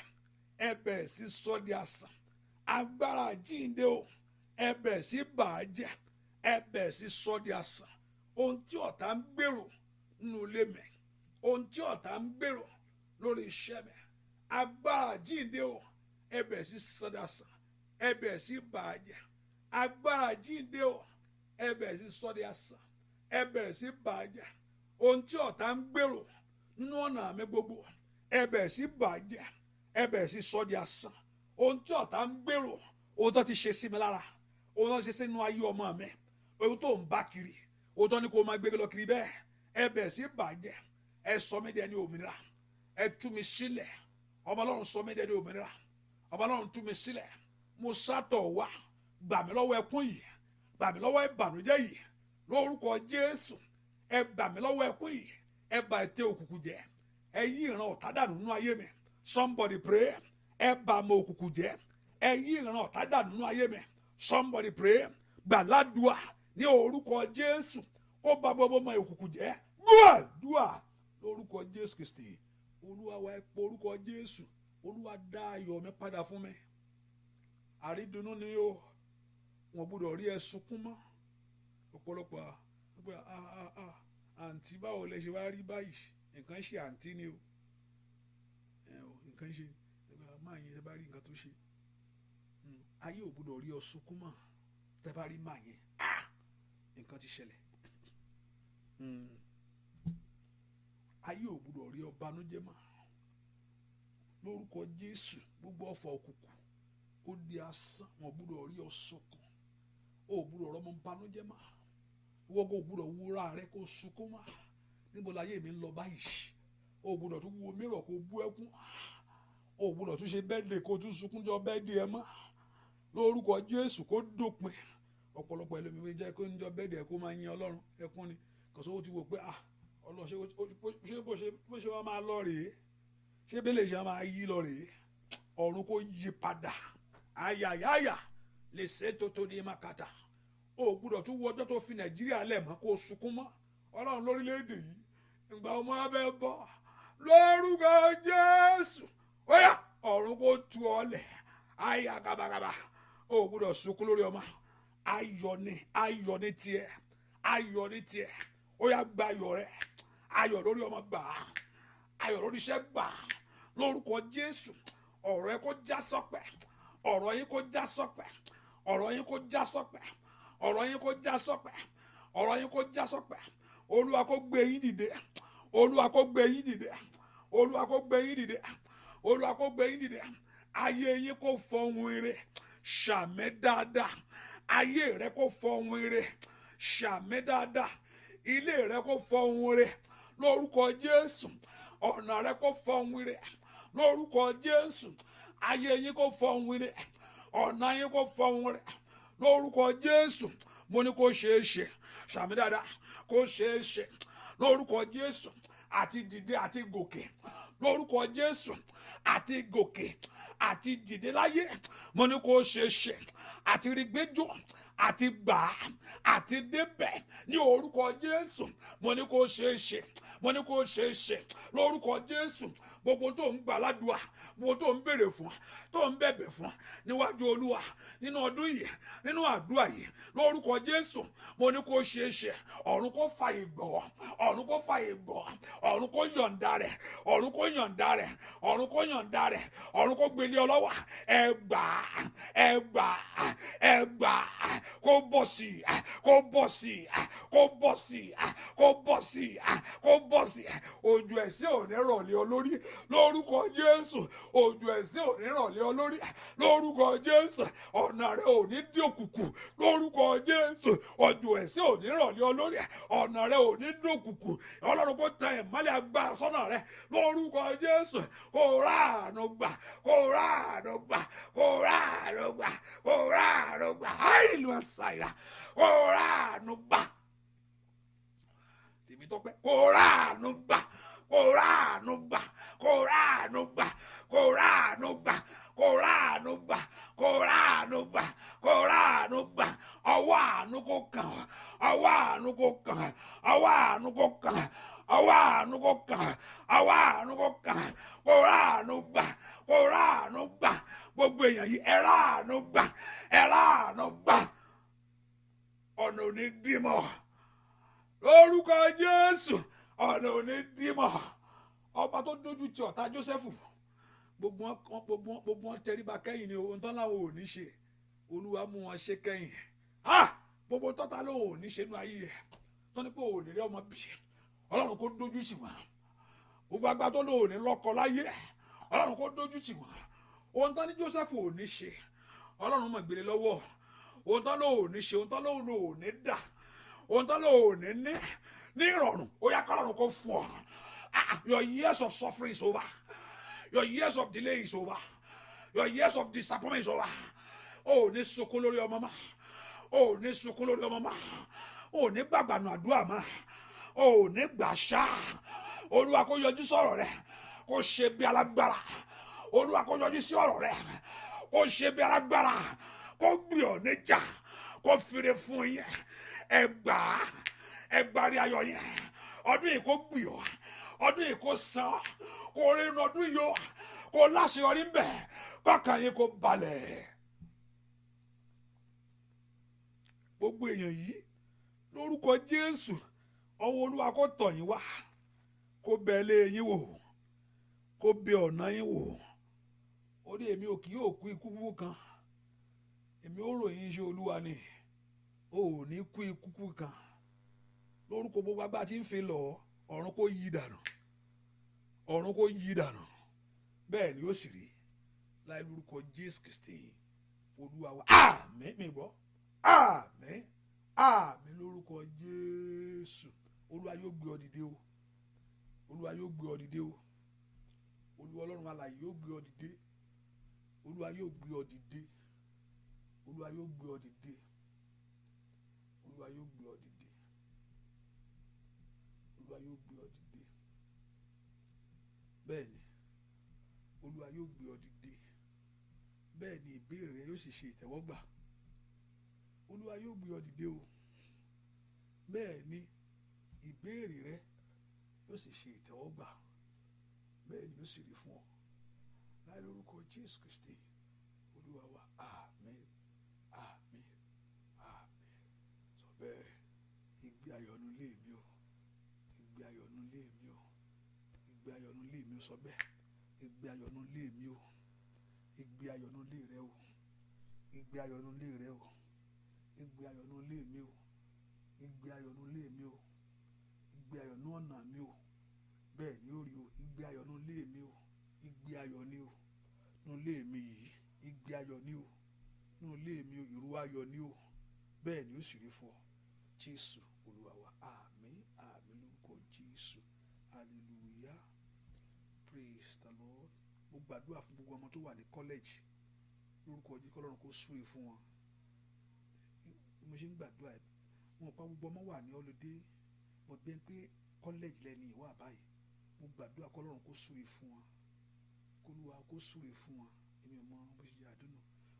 Ẹ bẹ̀rẹ̀ sí sọ di asán. Agbára jíǹde o, ẹ bẹ̀rẹ̀ sí bà á jẹ́. Ẹ bẹ̀rẹ̀ sí sọ di asán. Ohun tí ọ̀tá ń gbèrò nínú ilé mi, ohun tí ọ̀tá ń gbèrò lórí iṣẹ́ mi, agbára jíǹde o, ẹ bẹ̀rẹ̀ sí sọ di asán. Ẹ bẹ̀rẹ̀ sí bà á jẹ́. Agbára jíǹde o, ẹ bẹ̀rẹ̀ sí sọ di asán. Ẹ bẹ̀rẹ̀ sí bà á jẹ́. Ohun tí ọ̀tá ń gbèrò nínú ọ̀nà mi gbogbo, ẹ bẹ̀rẹ̀ sí bà á jẹ́. Ẹ bẹ̀rẹ̀ sí sọ di asán. Ohun tí ọ̀tá ń gbèrò, ohun tó ti ṣe sí mi lára, Ohun tó ń ṣe sínú ayé ọmọ mi, ohun tó ń bá kiri, ohun tó ní kó máa gbé lọ kiri bẹ́ẹ̀, ẹ bẹ̀rẹ̀ sí bàjẹ́. Ẹ sọ mí dẹni òmìnira, ẹ tú mi sílẹ̀. Ọmọ Ọlọ́run, sọ mí dẹni òmìnira. Ọmọ Ọlọ́run, tú mi sílẹ̀. Mo sátọ̀ wá, gbà mí lọ́wọ́ ẹkún yìí, gbà mí lọ́wọ́ ìbànújẹ́ yìí lórúkọ Jésù. Ẹ gbà mí lọ́wọ́ ẹkún yìí, ẹ bà ète òkùnkùn jẹ́, ẹ yí ìran ọ̀tá dànù nínú ayé mi. Somebody pray. Ẹ bà mọ òkùnkùn jẹ́, ẹ yí ìran ọ̀tá dànù nínú ayé mi. Somebody pray. Gbàládùá ní orúkọ Jésù, kó bà gbogbo ọmọ òkùnkùn jẹ́. Gbàdúà lórúkọ Jésù Kristi Olúwa wa. Ẹ pọ orúkọ Jésù. Olúwa, dá ayọ̀ mi padà fún mi. Àrídùnnú ni ó, wọn gbọ́dọ̀ rí ẹ sunkún mọ́. Ọ̀pọ̀lọpọ̀ àǹtí, báwo lẹ ṣe wá rí báyìí? Nǹkan ṣe àǹtí ni o. Nǹkan ṣe máa yẹn. Bá rí nǹkan tó ṣe, ayé ò gbọ́dọ̀ rí ọ sunkún mọ́. Tẹ́ bá rí máa yẹn, nǹkan ti ṣẹlẹ̀. Ayé ò gbọ́dọ̀ rí ọ banújẹ́ mọ́ lórúkọ Jésù. Gbogbo ọfọ̀ òkùnkùn ó di asán. Wọn gbọ́dọ̀ rí ọ sunkún, ó gbọ́dọ̀ rọmọ banújẹ́ mọ́. Ìwọ kò gbọ́dọ̀ wúra rẹ kó sunkún mọ́. Níbo láyé mi ń lọ báyìí? Ó gbọ́dọ̀ tún wo mìíràn kó bú ẹkún. Ó gbọ́dọ̀ tún ṣe birthday kó tún sunkún jọ birthday ẹ mọ́ lórúkọ Jésù. Kó dópin. Ọ̀pọ̀lọpọ̀ ẹlòmíràn jẹ́ kó ń jọ birthday ẹ kó máa yin Ọlọ́run, ẹkún ni. Kòsó ó ti wò pé, ah, Ọlọ́run, ṣé bó ṣe máa lọ rèé? Ṣé bẹ́ẹ̀ lè ṣe máa yí lọ rèé? Ọ̀run kó yí padà. Ayayaya lè ṣe tó ní makata. O gbúdọ̀ tún wo ọjọ́ tó fi Nàìjíríà lẹ̀ mọ́ kó sunkún mọ́. Ọlọ́run, lórílẹ̀‐èdè yìí, ìgbà ọmọ abẹ́ bọ́ lórúkọ Jésù, ó yá, ọ̀run kó tu ọ lẹ̀. Aya gabagaba, o gbúdọ̀ sunkún lórí ọmọ. Ayọ̀ ni, ayọ̀ ni tiẹ̀, ayọ̀ ni tiẹ̀. Ó yá, gba ayọ̀ rẹ. Ayọ̀ lórí ọmọ, gbà á. Ayọ̀ lórí iṣẹ́, gbà á lórúkọ Jésù. Ọ̀rọ̀ ẹ kó já sọ́pẹ́. Ọ̀rọ̀ yín kó já sọ́pẹ́. Ọ̀rọ̀ yín kó já sọ́pẹ́. Ọ̀rọ̀ yín kó já sọ́pẹ́. Ọ̀rọ̀ yín kó já sọ́pẹ́. Olúwa kó gbé yín dìde. Olúwa kó gbé yín dìde. Olúwa kó gbé yín dìde. Olúwa kó gbé yín dìde. Ayé yín kó fọhùn ire. Ṣàmì dáadáa. Ayé rẹ kó fọhùn ire. Ṣàmì dáadáa. Ilé rẹ kó fọhùn ire lórúkọ Jésù. Ọ̀nà rẹ kó fọhùn ire lórúkọ Jésù. Ayé yín kó fọhùn ire. Ọ̀nà yín kó fọhùn ire lórúkọ Jésù. Mo ní kó ṣeé ṣe. Ṣàmì dáadáa. Kó ṣeé ṣe lórúkọ Jésù. Àti dìde àti gòkè lórúkọ Jésù. Àti gòkè àti dìde láyé, mo ní kó ṣeé ṣe. Àti rí gbẹjọ, àti gbà á, àti débẹ̀ ní orúkọ Jésù, mo ní kó ṣeé ṣe. Mo ní kó ṣeé ṣe lórúkọ Jésù. Gbogbo tó ń gbà ládùúà, gbogbo tó ń béèrè fún, tó ń bẹ̀bẹ̀ fún níwájú Olúwa nínú ọdún yìí, nínú àdúrà yìí, lórúkọ Jésù, mo ní kó ṣeé ṣe. Ọ̀run kó fàyè gbọ́. Ọ̀run kó fàyè gbọ́. Ọ̀run kó yọ̀ǹda rẹ̀. Ọ̀run kó yọ̀ǹda rẹ̀. Ọ̀run kó yọ̀ǹda rẹ̀. Ọ̀run kó gbélé ọ lọ́wọ́. Ẹ gbà, ẹ gbà, ẹ gbà. Kó bọ̀ sí, kó bọ̀ sí, kó bọ̀ sí, kó bọ̀ sí, kó bọ̀ sí. Òjò ẹ̀sín ò ní rọ̀ lé ọ lórí lórúkọ Jésù. Òjò ẹ̀sín ò ní rọ̀ lé ọ lórí lórúkọ Jésù. Ọ̀nà rẹ ò ní dí òkùnkùn lórúkọ Jésù. Òjò ẹ̀sín ò ní rọ̀ lé ọ lórí. Ọ̀nà rẹ ò ní dí òkùnkùn. Ọlọ́run kó tan ìmọ́lẹ̀ agbára sọ́nà rẹ lórúkọ Jésù. Kó ráàánú gbà, kó ráàánú gbà, kó ráàánú gbà, kó ráàánú gbà. Àìlú àṣàyà, kó ráàánú gbà. Tèmítọ́pẹ́, kó ráàánú gbà, kó ráàánú gbà, kó ráàánú gbà, kó ráàánú gbà, kó ráàánú gbà, kó ráàánú gbà, kó ráàánú gbà. Ọwọ́ àánú kó kàn, ọwọ́ àánú kó kàn, ọwọ́ àánú kó kàn, ọwọ́ àánú kó kàn, ọwọ́ àánú kó kàn. Kó ráàánú gbà, kó ráàánú gbà. Gbogbo èèyàn yìí, ẹ ráàánú gbà, ẹ ráàánú gbà. Ọ̀nà ò ní dí mọ́ lórúkọ Jésù. Ọ̀nà ò ní dí mọ́. Ọba tó dójú ti ọ̀tá Jósẹ́fù, gbogbo wọn tẹríba kẹ́yìn ni. Ohun tán láwọn ò ní ṣe, Olúwa mú wọn ṣe kẹ́yìn. Ha, gbogbo tọ́ta ló ò ní ṣe nú ayé rẹ̀, tó ní pé ò ní rí ọmọ bí, Ọlọ́run kó dójú tì wọ́n. Gbogbo agbá tó lò ò ní lọ́kọ láyé, Ọlọ́run kó dójú tì wọ́n. Ohun tán ní Jósẹ́fù ò ní ṣe, Ọlọ́run mọ̀ gbélé lọ́wọ́. Ohun tán ló ò ní ṣe, ohun tán ló ò ní dà, ohun tán ló ò ní ní ní ìrọ̀rùn, ó yá, kọ́lọ́run kó fún ọ. Ah, your years of suffering is over. Your years of delay is over. Your years of disappointment is over. O ò ní sunkún lórí ọmọ mọ́. O ò ní sunkún lórí ọmọ mọ́. O ò ní gbàgbànú àdúrà mọ́. O ò ní gbà ṣá. Olúwa kó yọjú sọ̀rọ̀ rẹ, kó ṣe bí alágbára. Olúwa kó yọjú sí ọ̀rọ̀ rẹ, kó ṣe bí alágbára, kó gbì ọ́ níjà, kó fire fún yín. Ẹ gbà á, ẹ gbàrí ayọ̀ yẹn. Ọdún yìí, kó gbì ọ́. Ọdún yìí, kó san ọ́, kó rí inú ọdún yìí ó, kó láṣeyọrí ń bẹ̀, kọ́kàn yín kó balẹ̀. Gbogbo èèyàn yìí, lórúkọ Jésù, ọwọ́ Olúwa kó tọ̀ yín wá, kó bẹ̀ lé yín wò, kó bẹ̀ ọ̀nà yín wò. Ó ní, "Èmi ò kì yóò kú ikú kúkú kan, èmi ó ròyìn iṣẹ́ Olúwa ni." O ò ní kú ikú kúkú kan. Lórúkọ gbogbo agbára tí ń fi lọ, ọ̀run kó yí dànù, ọ̀run kó yí dànù. Bẹ́ẹ̀ ni ó sì rí láì lórúkọ Jésù Kristi Olúwa wa. Àmín. Mi gbọ́ àmín, àmín lórúkọ Jésù. Olúwa yóò gbé ọ dìde o. Olúwa yóò gbé ọ dìde o. Olúwa Ọlọ́run alààyè yóò gbé ọ dìde. Olúwa yóò gbé ọ dìde. Olúwa yóò gbé ọ dìde. Olúwa yóò gbé ọ dìde. Olúwa yóò gbé ọ dìde. Bẹ́ẹ̀ ni, Olúwa yóò gbé ọ dìde. Bẹ́ẹ̀ ni, ìbéèrè rẹ yóò sì ṣe ìtẹ́wọ́gbà. Olúwa yóò gbé ọ dìde o. Bẹ́ẹ̀ ni, ìbéèrè rẹ yóò sì ṣe ìtẹ́wọ́gbà. Bẹ́ẹ̀ ni ó sì rí fún ọ láì lórúkọ Jésù Kristi Olúwa wa. Àmín, àmín, àmín. Sọ bẹ́ẹ̀: "Igbe ayọ̀ nínú ilé mi o. Igbe ayọ̀ nínú ilé mi o. Igbe ayọ̀ nínú ilé mi o." Sọ bẹ́ẹ̀: "Igbe ayọ̀ nínú ilé mi o." Igbe ayọ̀ nínú ilé rẹ o. Igbe ayọ̀ nínú ilé rẹ o. Igbe ayọ̀ nínú ilé mi o. Igbe ayọ̀ nínú ilé mi o. Igbe ayọ̀ nínú ọ̀nà mi o. Bẹ́ẹ̀ ni ó rí o. Igbe ayọ̀ nínú ilé mi o. Igbe ayọ̀ ni o nínú ilé mi yìí. Igbe ayọ̀ ni o nínú ilé mi o. Ìró ayọ̀ ni o. Bẹ́ẹ̀ ni ó sì rí fún ọ. Jésù Olúwa wa. Àmín, àmín lórúkọ Jésù. Hallelujah, praise the Lord. Mo gbàdúrà fún gbogbo ọmọ tó wà ní college lórúkọ Jésù, kọ́lọ́run kó súre fún wọn. Mo ṣe ń gbàdúrà, wọn pa gbogbo ọmọ wà ní holiday, mo gbé pé college lẹ́ni ìwà báyìí. Mo gbàdúrà kọ́lọ́run kó súre fún wọn, k'Olúwa kó súre fún wọn. Èmi ò mọ bó ṣe jẹ́ àdúnù,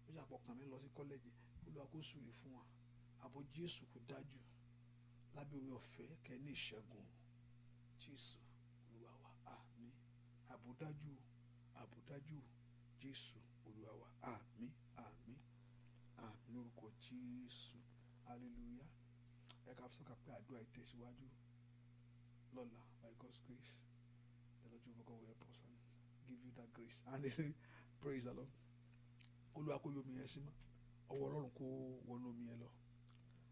ó ṣàpọ̀ kàn mí lọ sí college. Olúwa kó súre fún wọn. Ààbò Jésù kò dájú lábẹ́ orí ọ̀fẹ́ kẹ́ ní ìṣẹ́gun. Jésù Olúwa wa. Àmín. Ààbò dájú, ààbò dájú. Jésù Olúwa wa. Àmín, àmín, àmín lórúkọ Jésù. Hallelujah. Ẹ ká sọ́ka pé àdúrà ìtẹ̀síwájú lọ́la. By God's grace, the Lord Jehovah God will help us and give you that grace. And praise the Lord. Olúwa kó yomi yẹn sí mọ́. Ọwọ́ Ọlọ́run kó wọnú omi yẹn lọ.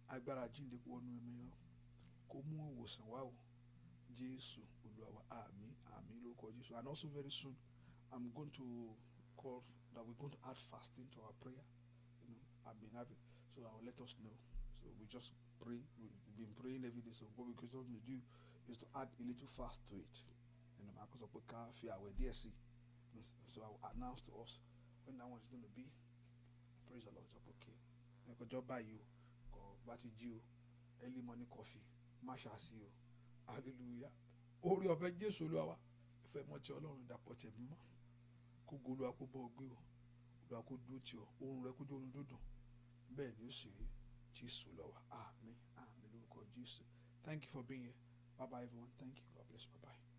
Agbára jíǹde kó wọnú omi yẹn lọ, kó mú ìwòsàn wá o. Jésù Olúwa wa. Àmín, àmín lórúkọ Jésù. And also, very soon I'm going to call that we're going to add fasting to our prayer. I've been having, so I will let us know. So we just pray. We've been praying every day, so what we're going to do is to add a little fast to it. Màá kọ́ sọ pé ká fi àwẹ̀ díẹ̀ sí. So I will announce to us when that one is going to be. Praise the Lord. Sọ pé okay, ẹ̀kọ́jọ́ báyìí o, kò bá ti jí o, early morning coffee, má ṣàṣì o. Hallelujah. Oore ọ̀fẹ́ Jésù Olúwa wa, ìfẹ́ mọ́ ti Ọlọ́run, ìdàpọ̀ tẹ̀mí mọ́, kó go. Olúwa kó bọ́ ọ gbé o. Olúwa kó dúró tì ọ́. Oorun rẹ kó jó oorun dúdùn. Bẹ́ẹ̀ ni ó sì rí. Jésù Olúwa wa. Àmín, àmín lórúkọ Jésù. Thank you for being here. Bye bye, everyone. Thank you. God bless you. Bye bye.